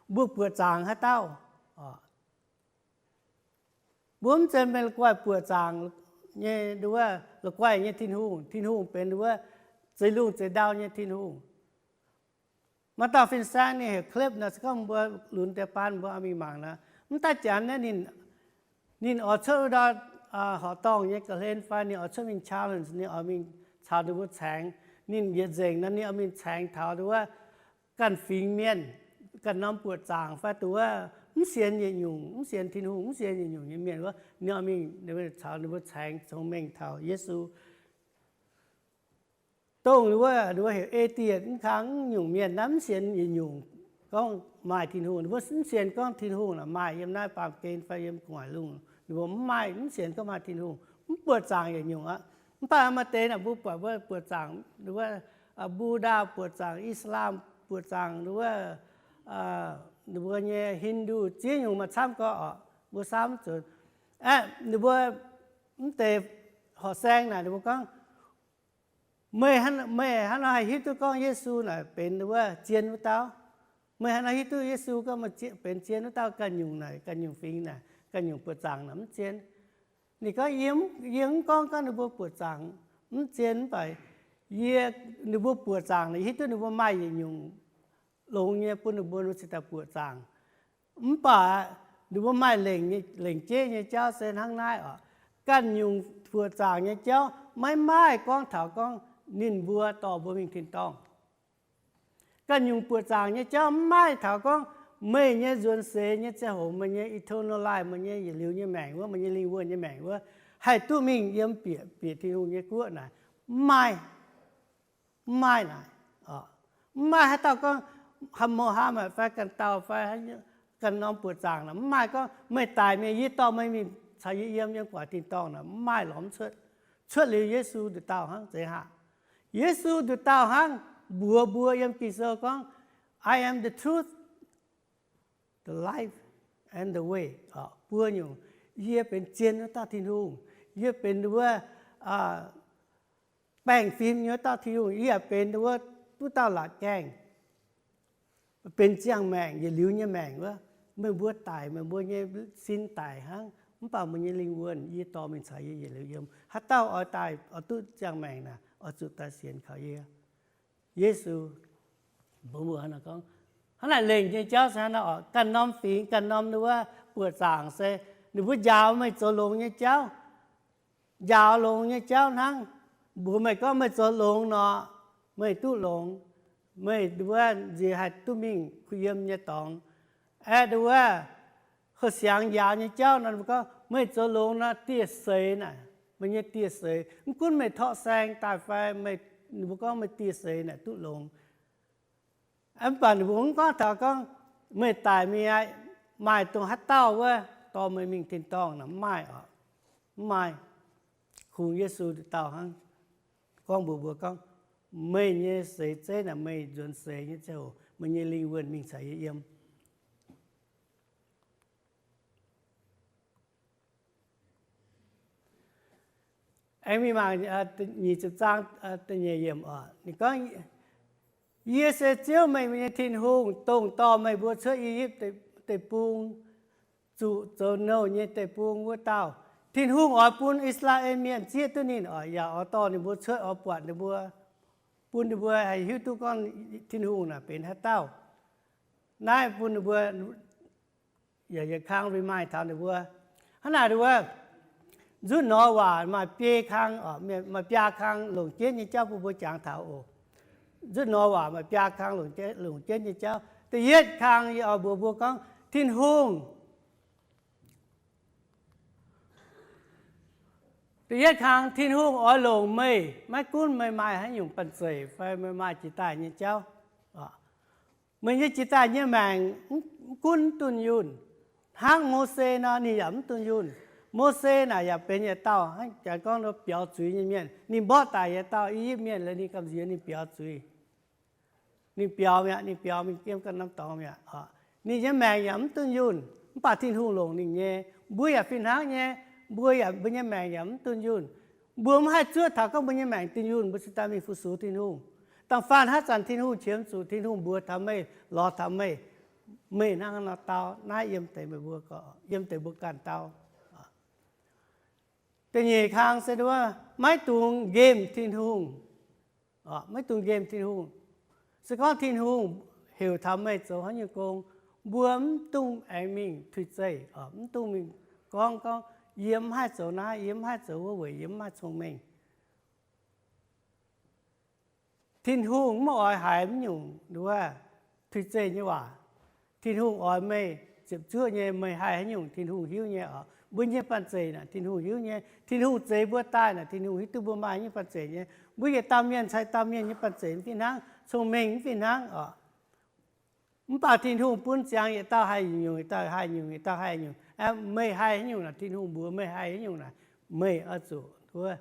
mbuo buoqc zaangc haaix dauh. Mbuo mv zeiz mienh la'guaih buoqc zaangc nyei, nduov wuov la'guaih nyei Tin-Hungh. Tin-Hungh benx nduov wuov zeix lungh zeix ndau nyei Tin-Hungh. Maaih dauh fin-saeng ninh heuc Cliff nor, se gorngv mbuo lunx deix baan mbuo oix mingh mangc nor, mv daaih Janx naaiv ninh, ninh oix cuotv wuov ndau horqc dorngh nyei ga'hlen fai ninh oix cuotv mingh challenge, ninh oix mingh caux ninh mbuo caengx. Ninh yietc nzengc nor ninh oix mingh caengx taux nduov wuov ganh fingx mienh, ganh norm buoqc zaangc fai nduov wuov mv sienx yietc nyungc, mv sienx Tin-Hungh, mv sienx yietc nyungc nyei mienh wuov, ninh oix mingh caux ninh mbuo caengx congx mengh taux Yesu. Dongh wuov, wuov heuc atheist, mv kang mv nyungc mienh naaiv mv sienx yietc nyungc gorngv maaih Tin-Hungh. Ninh mbuo mv sienx gorngv Tin-Hungh naaic maaih yiem naaiv baamh gen fai yiem gu'nguaaic lungh. Ninh mbuo mv maaih, mv sienx gorngv maaih Tin-Hungh, mv buoqc zaangc yietc nyungc aqv. Mv baac maaih deix naaic mbuo buatc mbuo buoqc zaangc, nduov wuov Buddha buoqc zaangc, Islam buoqc zaangc, nduov wuov, ninh mbuo nyei Hindu ziex nyungc maaih camv gorqv oc, mbuo samv zuqc. Aeqv, ninh mbuo mv deix horqc saeng naaic ninh mbuo gorngv, meih, meih hnangv nor haih hiuv duqv gorngv Yesu naaic benx nduov wuov zien wuov dauh? Meih hnangv nor hiuv duqv Yesu gorngv benx zien wuov dauh? Ganh nyungc naaic, ganh nyungc fingx naaic, ganh nyungc buoqc zaangc naaic mv zien. Ninh gorngv, yie, yie mv gorngv, gorngv ninh mbuo buoqc zaangc mv zien, mv baac yie, ninh mbuo buoqc zaangc naaic hiuv duqv ninh mbuo maaih yietc nyungc longx nyei bun ninh mbuo, ninh mbuo cingx daaih buoqc zaangc. Mv baac ninh mbuo maaih lengc, lengc jeiv nyei jauv se hnangv naaiv oc. Ganh nyungc buoqc zaangc nyei jauv maiv maaih gorngv taux gorngv ninh mbuo dorh mbuo mingh tin-dorngh. Ganh nyungc buoqc zaangc nyei jauv mv maaih taux gorngv meih nyei nzuonx seix nyei ziangh hoc, meih nyei eternal life, meih nyei yietc liuz nyei maengc wuov, meih nyei lingh wuonh nyei maengc wuov, haih duqv mingh yiem bieqc, bieqc Tin-Hungh nyei guoqv naaic, mv maaih. Mv maaih naaic. Mv maaih haaix dauh gorngv, Muhammad fai ganh dauh fai ganh norm buoqc zaangc naaic, mv maaih gorngv meih daic mingh yie dorh meih mingh caux yie yiem, yiem gu'nguaaic tin-dorngh naaic, mv maaih lorz mv cuotv. Cuotv liuz Yesu nduqc dauh hnangv, zeiz haac? Yesu nduqc dauh hnangv mbuox mbuo yiem Ging-Sou gorngv, I am the truth, the life, and the light. and the way. Buo nyungc, yie benx zien wuov dauh Tin-Hungh. Yie benx wuov baengh fim nyei wuov dauh Tin-Hungh. Yie yaac benx wuov, wuov dauh laatc gaengh, benx ziangh maengc, yietc liuz nyei maengc wuov. Meih mbuo daic, meih mbuo nyei sin daic hnangv, mv baac meih nyei lingh wuonh yie dorh mingh caux yie yietc liuz yiem. Haaix dauh oix daaih, oix duqv ziangh maengc naaic, oix zuqc daaih sienx kaux yie. Yesu mbuox mbuo hnangv naaic gorngv. Hnangv naaic lengc nyei jauv se hnangv naaiv oc. Ganh norm fingx, ganh norm wuov buoqc zaangc se ninh mbuo njaaux meih zoux longx nyei jauv. Njaaux longx nyei jauv hnangv. Mbuox meih gorngv meih zoux longx nor, meih duqv longx. Meih wuov nziex haih duqv mingh kuh yiem nyei dorngx. Aeqv, wuov houh siangx njaaux nyei jauv nor, mbuo gorngv meih zoux longx nor, dieh seix naaic, meih nyei dieh seix, mv gunv meih torqv saeng daaih fai, mbuo gorngv meih dieh seix naaic duqv longx. Mv baac ninh mbuo mv gorngv taux gorngv meih daic mingh aqv, maaih dongh haaix dauh wuov dorh meih mingh tin-dorngh naaic, mv maaih oc. Mv maaih. Kungx Yesu dauh hnangv gorngv mbuox mbuo gorngv, meih nyei seix zeiv naaic, meih nzuonx seix nyei ziangh hoc, meih nyei lingh wuonh mingh caux yie yiem. Aengx mingh mangc nyic ziepc zaang da'nyeic yiemc oc. Ninh gorngv, Yie se Ziouv, meih nyei Tin-Hungh, dongh dorh meih mbuo cuotv I^yipv Deic-Bung, zuqc zoux nouh nyei deic-bung wuov dauh. Tin-Hungh oix bun I^saa^laa^en Mienh zieqv duqv ninh oc, yaac oix dorh ninh mbuo cuotv, oix buatc ninh mbuo, bun ninh mbuo haih hiuv duqv gorngv Tin-Hungh naaic benx haaix dauh. Naaiv bun ninh mbuo yaac yietc kang remind taux ninh mbuo. Hnangv naaic wuov, nzutv norm waac maaih biei kang, maaih biaa kang longc jienv nyei jauv bun mbuo jangx taux oc. Nzutv norm waac maaih biaa kang longc jienv nyei jauv. Da'yietv kang yie oix mbuox mbuo gorngv Tin-Hungh. Da'yietv kang, Tin-Hungh oix longc meih, maiv gunv meih maaih haaix nyungc banh zeic fai meih maaih jiex daaih nyei jauv. Meih nyei jiex daaih nyei maengc mv gunv mv dunh yunh. Hnangv Mose nor, ninh yaac mv dunh yunh. Mose naaic yaac benx yietc dauh hnangv jaax gorngv biaux zuiz nyei mienh. Ninh mborqv daic yietc dauh I^yipv Mienh, ninh gamh nziex ninh biaux zuiz. Ninh biaux mi'aqv, ninh biaux mingh yiem ganh norm dorngx mi'aqv. Ninh nyei maengc yaac mv dunh yunh, mv baac Tin-Hungh longc ninh nyei. Mbuo yaac fih hnangv nyei, mbuo yaac, mbuo nyei maengc yaac mv dunh yunh. Mbuo mv haih zuov taux gorngv mbuo nyei maengc dunh yunh, mbuo cingx daaih mingh fu-sux Tin-Hungh. Da'faanh haaix zanc Tin-Hungh qiemx zuqc, Tin-Hungh mbuox taux meih, lorz taux meih, meih hnangv nor dau, naaiv yiem deix meih mbuo, yiem deix mbuo ganh dau. Da'nyeic kang se wuov, maiv dungx nqemh Tin-Hungh. Maiv dungx nqemh Tin-Hungh. Se gorngv Tin-Hungh heuc taux meih zoux haaix nyungc gong, mbuo mv dungx aengx mingh tuix zeih, mv dungx mingh gorngv gorngv, yie mv haih zoux naaiv, yie mv haih zoux wuov weic yie mv maaih cong-mengh. Tin-Hungh mv oix haiz mv nyungc wuov tuix zeih nyei waac. Tin-Hungh oix meih ziepc zuoqv nyei, meih haih haaix nyungc Tin-Hungh hiuv nyei oc. Mbuo nyei banh zeic naaic Tin-Hungh hiuv nyei. Tin-Hungh zeix mbuo daaih naaic Tin-Hungh hiuv duqv mbuo maaih nyei banh zeic nyei. Mbuo yietc dauh mienh caux yietc dauh mienh nyei banh zeic mv fih hnangv, cong-mengh mv fih hnangv oc. Mv baac Tin-Hungh bun ziangx yietc dauh haih nyungc, yietc dauh haih nyungc, yietc dauh haih nyungc. Meih haih haaix nyungc naaic Tin-Hungh mbuox meih haih haaix nyungc naaic, meih oix zuqc wuov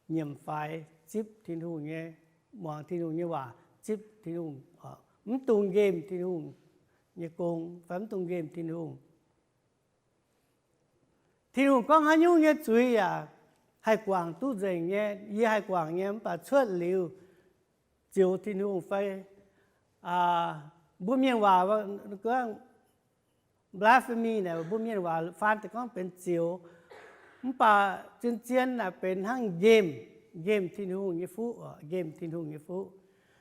nyiemc faix zipv Tin-Hungh nyei, muangx Tin-Hungh nyei waac, zipv Tin-Hungh, mv dungx nqemh Tin-Hungh nyei gong fai mv dungx nqemh Tin-Hungh. Tin-Hungh gorngv haaix nyungc nyei zuiz yaac haih guangc duqv nzengc nyei, yie haih guangc nyei, mv baac cuotv liuz zioux Tin-Hungh fai mbuo mienh waac gorngv blasphemy naaic, mbuo mienh waac faan deix gorngv benx zioux. Mv baac zien-zien naaic benx hnangv nqemh, nqemh Tin-Hungh nyei fuqv, nqemh Tin-Hungh nyei fuqv.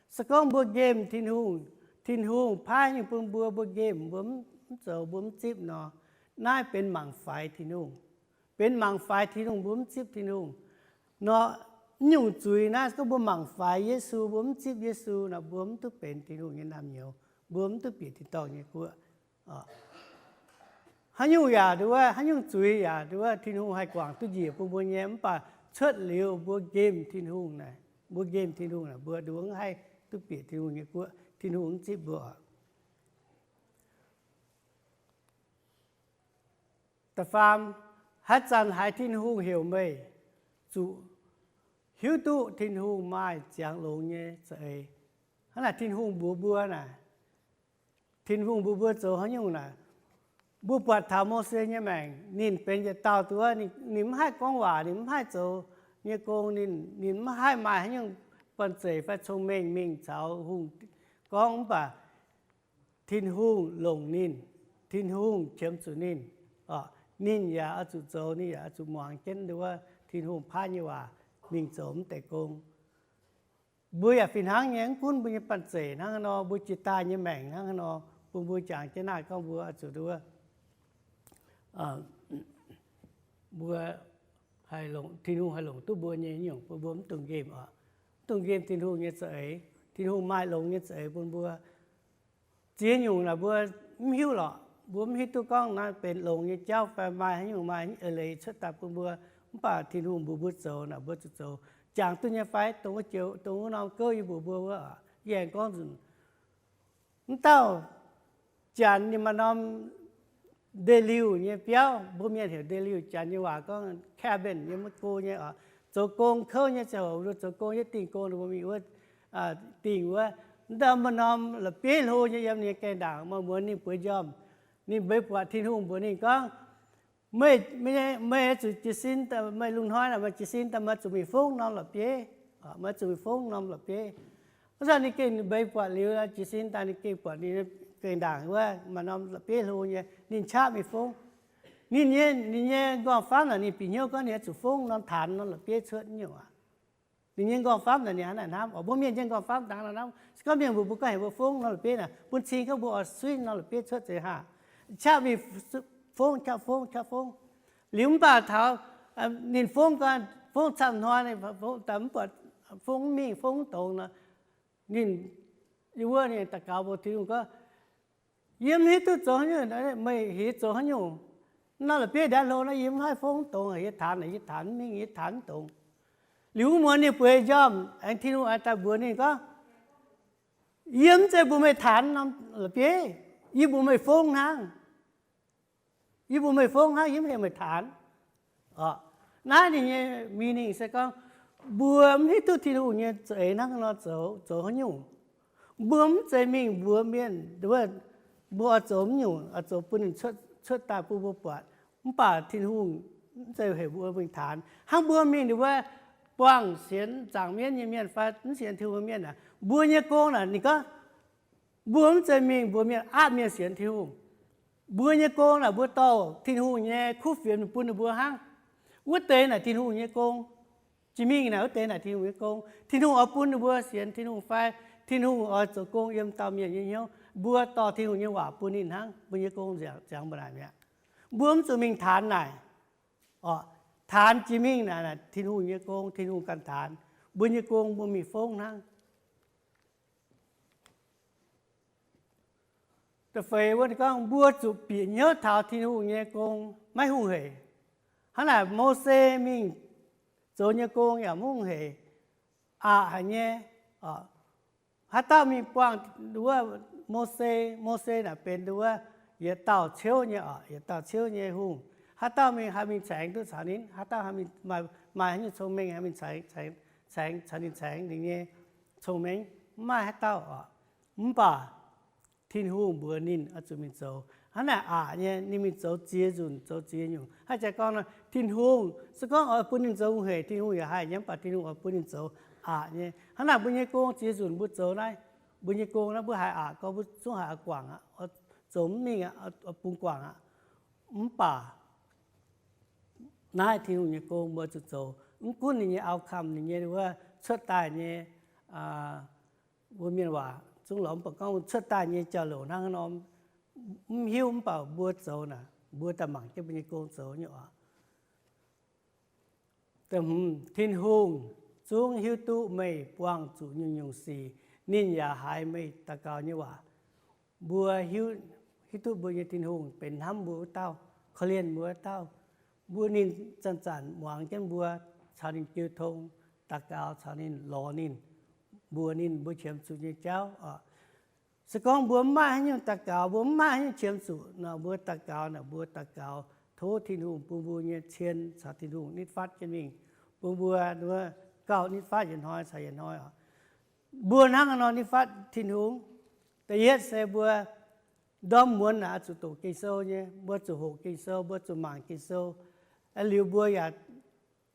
Se gorngv mbuo nqemh Tin-Hungh, Tin-Hungh paaiv nyungc bun mbuo, mbuo nqemh, mbuo mv zoux, mbuo mv zipv nor, naaiv benx mangc faix Tin-Hungh. Benx mangc faix Tin-Hungh, mbuo mv zipv Tin-Hungh. Nor, mv nyungc zuiz naaiv, se gorngv mbuo mangc faix Yesu, mbuo mv zipv Yesu nor, mbuo mv duqv benx Tin-Hungh nyei naamh nyouz, mbuo mv duqv bieqc tin-dorngh nyei guoqv. Haaix nyungc yaac nduov, haaix nyungc zuiz yaac nduov, Tin-Hungh haih guangc duqv njiec bun mbuo nyei, mv baac cuotv liuz mbuo nqemh Tin-Hungh naaic, mbuo nqemh Tin-Hungh naaic, mbuo nduov mv haih duqv bieqc Tin-Hungh nyei guoqv, Tin-Hungh mv zipv mbuo. Da'faam, haaix zanc haiz Tin-Hungh heuc meih, zuqc hiuv duqv Tin-Hungh maaih ziangx longx nyei za'eix. Hnangv naaic Tin-Hungh mbuox mbuo naaic, Tin-Hungh mbuox mbuo zoux haaix nyungc naaic, Mbuo buatc taux Mose nyei maengc, ninh benx yietc dauh duqv, ninh mv haih gorngv waac, ninh mv haih zoux nyei gong, ninh, ninh mv haih maaih haaix nyungc banh zeic fai cong-mengh mingh caux hungh gorngv, mv baac Tin-Hungh longc ninh, Tin-Hungh qiemx zuqc ninh. Ninh yaac oix zuqc zoux, ninh yaac oix zuqc muangx jienv wuov Tin-Hungh paaiv nyei waac mingh zoux mv deix gong. Mbuo yaac fih hnangv nyei, mv gunv mbuo nyei banh zeic hnangv haaix nor, mbuo jiex daaih nyei maengc hnangv haaix nor, bun mbuo jangx jienv naaiv gorngv mbuo oix zuqc wuov, mbuo, Tin-Hungh haih longc duqv mbuo nyei nyungc, bun mbuo mv dungx nqemh oc. Mv dungx nqemh Tin-Hungh nyei za'eix. Tin-Hungh maaih longx nyei za'eix bun mbuo. Ziex nyungc naaic mbuo mv hiuv lorqc. Mbuo mv hiuv duqv gorngv naaiv benx longx nyei jauv fai maaih haaix nyungc maaih eix leiz cuotv daaih bun mbuo. Mv baac Tin-Hungh mbuox mbuo zoux naaic mbuo zuqc zoux. Jangx duqv nyei fai? Dongh wuov joux, dongh wuov norm gouv yie mbuox mbuo wuov, yie aengx gorngv nzunc, mv dauh Janx ninh maaih norm ndeic-liuh nyei biauv, mbuo mienh heuc ndeic-liuh, Janx nyei waac gorngv cabin nyei, maiv go nyei oc. Zoux gong kouv nyei ziangh hoc, zoux gong yietv dingh gong, mbuo mingh wuov dingh wuov, mv dauh maaih norm la'bieiv hlo nyei yiem ninh nyei gaengh ndaangc, maaih muonz ninh bueix njormh, ninh mbeix buatc Tin-Hungh mbuox ninh gorngv, meih, meih zuqc jiez sin, meih lungh hnoi naaic meih jiez sin daaih meih zuqc mingh fongv norm la'bieiv, meih zuqc mingh fongv norm la'bieiv. Wuov zanc ninh gengh mbeix buatc liuz, jiez sin daaih ninh gengh buatc ninh gaengh ndaangc wuov maaih norm la'bieiv hlo nyei, ninh qaqv mingh fongv. Ninh nyei, ninh nyei nqorngv-famv naaic ninh bieqc hnyouv gorngv ninh oix zuqc fongv norm taanx norm la'bieiv cuotv nyungc aqv. Ninh nyei nqorngv-famv naaic ninh hnangv naaic hnamv oc. Mbuo mienh nyei nqorngv-famv dangx naaic hnamv, se gorngv mienh mbuox mbuo gorngv heuc mbuo fongv norm la'bieiv naaic, bun cing gorngv mbuo oix suiv norm la'bieiv cuotv zeiz haah. Qaqv mingh fongv, qaqv fongv, qaqv fongv. Liuz mv baac taux ninh fongv gau, fongv camv hnoi, fongv daaih mv buatc, fongv mv mingh, fongv mv dongz nor, ninh, yie wuov ninh daux gaux mbuox Tin-Hungh gorngv, yie mv hiuv duqv zoux haaix nyungc, meih heuc yie zoux haaix nyungc? Norm la'bieiv ndaauv hlo naaiv yie mv haih fongv mv dongz, yie taanx naaic yie taanx mv mingh, yie taanx mv dongz. Liuz wuov muonz ninh bueix njormh aengx Tin-Hungh aengx daaih mbuox ninh gorngv, yie mv zeiz mbuox meih taanx norm la'bieiv, yie mbuox meih fongv hnangv. Yie mbuox meih fongv hnangv, yie mv heuc meih taanx. Naaiv ninh nyei meaning se gorngv mbuo mv hiuv duqv Tin-Hungh nyei za'eix hnangv haaix nor zoux, zoux haaix nyungc. Mbuo mv zeiz mingh mbuox mienh, mbuo oix zoux mv nyungc, oix zoux bun ninh cuotv daaih bun mbuo buatc. Mv baac Tin-Hungh mv zeiz heuc mbuo mingh taanx. Hnangv mbuo mingh wuov buangh sienx zaangc mienv nyei mienh fai mv sienx Tin-Hungh mienh aac, mbuo nyei gong naaic ninh gorngv, mbuo mv zeiz mingh mbuox mienh aapv mienh sienx Tin-Hungh. Mbuo nyei gong naaic mbuo dorh Tin-Hungh nyei kuv fienx bun ninh mbuo hnangv. Wuov deix naaic Tin-Hungh nyei gong. Jiex mingh naaic wuov deix naaic Tin-Hungh nyei gong. Tin-Hungh oix bun ninh mbuo sienx Tin-Hungh fai Tin-Hungh oix zoux gong yiem dauh mienh nyei hnyouv, mbuo dorh Tin-Hungh nyei waac bun ninh hnangv. Mbuo nyei gong nziangx ziangx mbuo naaic mi'aqv. Mbuo mv zuqc mingh taanx naaic. Oc, taanx jiex mingh naaic, naaic Tin-Hungh nyei gong, Tin-Hungh ganh taanx. Mbuo nyei gong mbuo mingh fongv hnangv. Da'feix wuov ninh gorngv mbuo zuqc bieqc hnyouv taux Tin-Hungh nyei gong maiv hungh hec. Hnangv naaic Mose mingh zoux nyei gong yaac mv hungh hec, aqc haic nyei. Haaix dauh mingh buangh wuov Mose, Mose naaic benx wuov yietc dauh ciouv nyei oc, yietc dauh ciouv nyei hungh. Haaix dauh mingh haih mingh caengx duqv caux ninh? Haaix dauh maaih haaix nyungc cong-mengh haih mingh caengx, caengx caux ninh, caengx ninh nyei cong-mengh? Mv maaih haaix dauh oc. Mv baac Tin-Hungh mbuox ninh oix zuqc mingh zoux. Hnangv naaic aqc nyei, ninh mingh zoux ziex nzunc, zoux ziex nyungc. Haaix jaax gorngv nor, Tin-Hungh se gorngv oix bun ninh zoux hungh hec, Tin-Hungh yaac haih nyei, mv baac Tin-Hungh oix bun ninh zoux aqc nyei. Hnangv naaic mbuo nyei gong ziex nzunc mbuo zoux naaiv, mbuo nyei gong naaiv mbuo haiz aqc gorngv mbuo zungv haiz guangc aqv, zoux mv mingh aqv, bungx guangc aqv. Mv baac naaiv Tin-Hungh nyei gong mbuo zuqc zoux, mv gunv ninh nyei outcome, ninh nyei wuov cuotv daaih nyei, mbuo mienh waac zungv lorz mv baac gorngv cuotv daaih nyei jauv-louc hnangv haaix nor mv hiuv, mv baac mbuo zoux naaic, mbuo daaih mangc jienv mbuo nyei gong zoux nyei oc. Tin-Hungh zungv hiuv duqv meih buangh zuqc nyungc-nyungc sic. Ninh yaac haiz meih daux gaux nyei waac. Mbuo hiuv, hiuv duqv mbuo nyei Tin-Hungh benx hnamv mbuo wuov dauh, korv-lienh mbuo wuov dauh. Mbuo, ninh zanc-zanc muangx jienv mbuo, caux ninh jiu tong, daux gaux caux ninh, lorz ninh, mbuox ninh mbuo qiemx zuqc nyei jauv oc. Se gorngv mbuo mv maaih haaix nyungc daux gaux, mbuo mv maaih haaix nyungc qiemx zuqc nor, mbuo daux gaux naaic, mbuo daux gaux tov Tin-Hungh bun mbuo nyei cien caux Tin-Hungh nitv fatv jienv mingh, bun mbuo gauh nitv fatv yietc hnoi caux yietc hnoi oc. Mbuo hnangv haaix nor nitv fatv Tin-Hungh? Da'yietv se mbuo Ndorm muonz naaic oix zuqc doqc Ging-Sou nyei, mbuo zuqc hoqc Ging-Sou, mbuo zuqc mangc Ging-Sou. Liuz mbuo yaac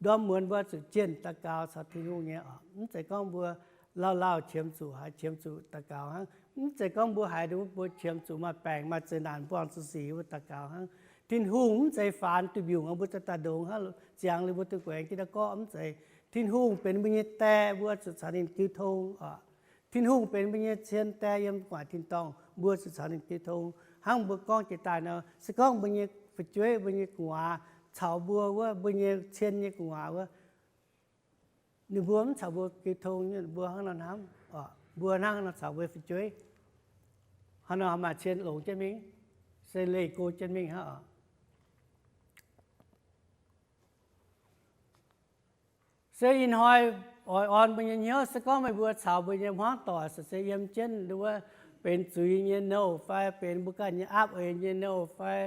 ndorm muonz mbuo zuqc jienh daux gaux caux Tin-Hungh nyei oc. Mv zeiz gorngv mbuo lauh lauh qiemx zuqc haiz qiemx zuqc daux gaux hnangv. Mv zeiz gorngv mbuo haiz mbuo qiemx zuqc maaih baengc maaih zeqc naanc buangh zuqc sic mbuo daux gaux hnangv. Tin-Hungh mv zeiz faanx duih mbiungc mbuo daaih daaih ndongx hnangv, ziangx liuz mbuo duqv guaengx jienv naaiv gorqv, mv zeiz. Tin-Hungh benx mbuo nyei die, mbuo zuqc caux ninh jiu tong oc. Tin-Hungh benx mbuo nyei cien die yiem gu'nguaaic tin-dorngh, mbuo zuqc caux ninh jiu tong. Hnangv mbuo gorngv jiex daaih nor, se gorngv mbuo nyei fu'jueiv, mbuo nyei gu'nguaaz caux mbuo wuov, mbuo nyei cien nyei gu'nguaaz wuov, ninh mbuo mv caux mbuo jiu tong, mbuo hnangv nor hnamv, mbuo hnangv nor caux mbuo fu'jueiv, hnangv nor maaih cien longx jienv mingh, se leih go jienv mingh hnangv oc. Se ih hnoi oix orn mbuo nyei hnyouv, se gorngv meih mbuo caux mbuo nyei hmuangv doic se yiem jienv wuov, benx zuiz nyei nouh fai benx mbuo ganh nyei aapv eix nyei nouh fai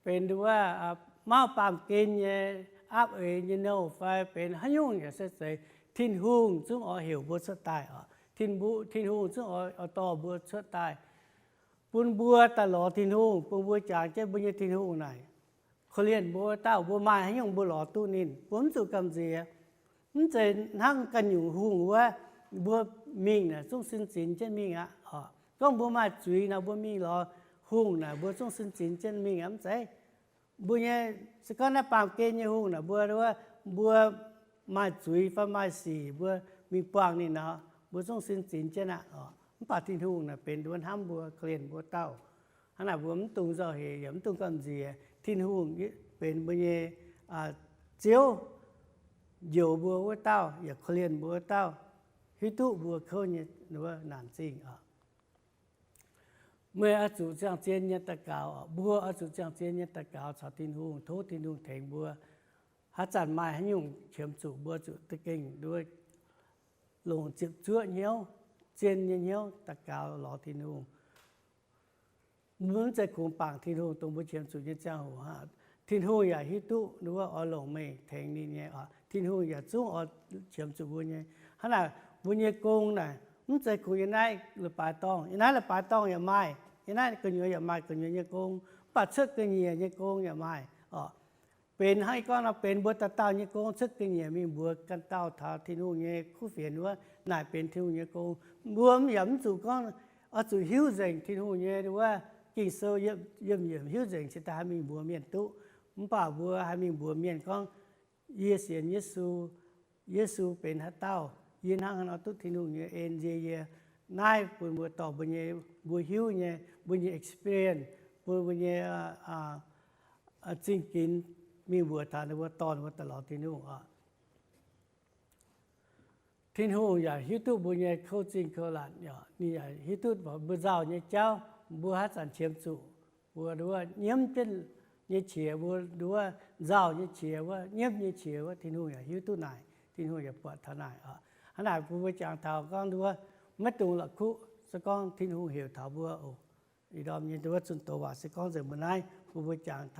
benx wuov, mauv baamh gen nyei aapv eix nyei nouh fai benx haaix nyungc yaac se zeiz, Tin-Hungh zungv oix heuc mbuo cuotv daaih oc. Tin-Hungh zungv oix dorh mbuo cuotv daaih, bun mbuo daaih lorz Tin-Hungh, bun mbuo jangx jienv mbuo nyei Tin-Hungh naaic, korv-lienh mbuo wuov dauh. Mbuo maaih haaix nyungc mbuo lorz duqv ninh, mbuo mv zuqc gamh nziex. Mv zeiz hnangv ganh nyungc hungh wuov, mbuo mingh naaic zungv sin zinx jienv mingh aqv oc. Gorngv mbuo maaih zuiz nor, mbuo mingh lorz hungh naaic mbuo zungv sin zinx jienv mingh aqv, mv zeiz. Mbuo nyei, se gorngv naaiv baamh gen nyei hungh naaic mbuo, mbuo maaih zuiz fai maaih sic mbuo mingh buangh ninh nor, mbuo zungv sin zinx jienv aqv oc. Mv baac Tin-Hungh naaic benx mbuo hnamv mbuo, korv-lienh mbuo dauh. Hnangv naaic mbuo mv dungx nzauh heix yaac mv dungx gamh nziex. Tin-Hungh benx mbuo nyei Ziouv, njoux mbuo wuov dauh yaac korv-lienh mbuo wuov dauh, hiuv duqv mbuo kouv nyei wuov naanc zingh oc. Meih oix zuqc ziangh zien nyei daux gaux, mbuo oix zuqc ziangh zien nyei daux gaux caux Tin-Hungh, tov Tin-Hungh tengx mbuo. Haaix zanc maaih haaix nyungc qiemx zuqc, mbuo zuqc da'gengh nduov longc ziepc zuoqv hnyouv, zien nyei hnyouv daux gaux lorz Tin-Hungh. Mbuo mv zeiz kungx bangc Tin-Hungh dongh mbuo qiemx zuqc nyei ziangh hoc aqv. Tin-Hungh yaac hiuv duqv nduov oix longc meih tengx ninh nyei oc. Tin-Hungh yaac zungv oix qiemx zuqc mbuo nyei. Hnangv naaic mbuo nyei gong naaic mv zeiz kungx yiem naaiv leiz-baaix dorngh. Yiem naaiv leiz-baaix dorngh yaac maaih, yiem naaiv gu'nyuoz yaac maaih gu'nyuoz nyei gong. Mv baac cuotv ga'nyiec nyei gong yaac maaih oc. Benx hnangv ih gorngv nor, benx mbuo dauh dauh nyei gong. Cuotv ga'nyiec mingh mbuox ganh dauh taux Tin-Hungh nyei kuv fienx wuov, naaic benx Tin-Hungh nyei gong. Mbuo yaac mv zuqc gorngv, oix zuqc hiuv nzengc Tin-Hungh nyei wuov Ging-Sou yiemh yiemc, hiuv nzengc cingx daaih haih mingh mbuox mienh duqv. Mv baac mbuo haih mingh mbuox mienh gorngv, yie sienx Yesu, Yesu benx haaix dauh, yie hnangv haaix nor duqv Tin-Hungh nyei en nzie yie. Naaiv bun mbuo dorh mbuo nyei, mbuo hiuv nyei, mbuo nyei experience, bun mbuo nyei zingh ginx mingh mbuox taux ninh mbuo, dorh ninh mbuo daaih lorz Tin-Hungh oc. Tin-Hungh yaac hiuv duqv mbuo nyei kouv zingh kouv laatc, ninh yaac hiuv duqv mbuo nzauh nyei jauv. Mbuo haaix zanc qiemx zuqc, mbuo nduov nyiemv jienv nyei qiex, mbuo nduov nzauh nyei qiex wuov, nyiemv nyei qiex wuov, Tin-Hungh yaac hiuv duqv naaic. Tin-Hungh yaac buatc taux naaic oc. Hnangv naaic bun mbuo jangx taux gorngv nduov maiv dungx la'kuqv. Se gorngv Tin-Hungh heuc taux mbuo oc, ih ndorm nyei nduov zunh doz waac se gorngv nzengc mbuo naaiv, bun mbuo jangx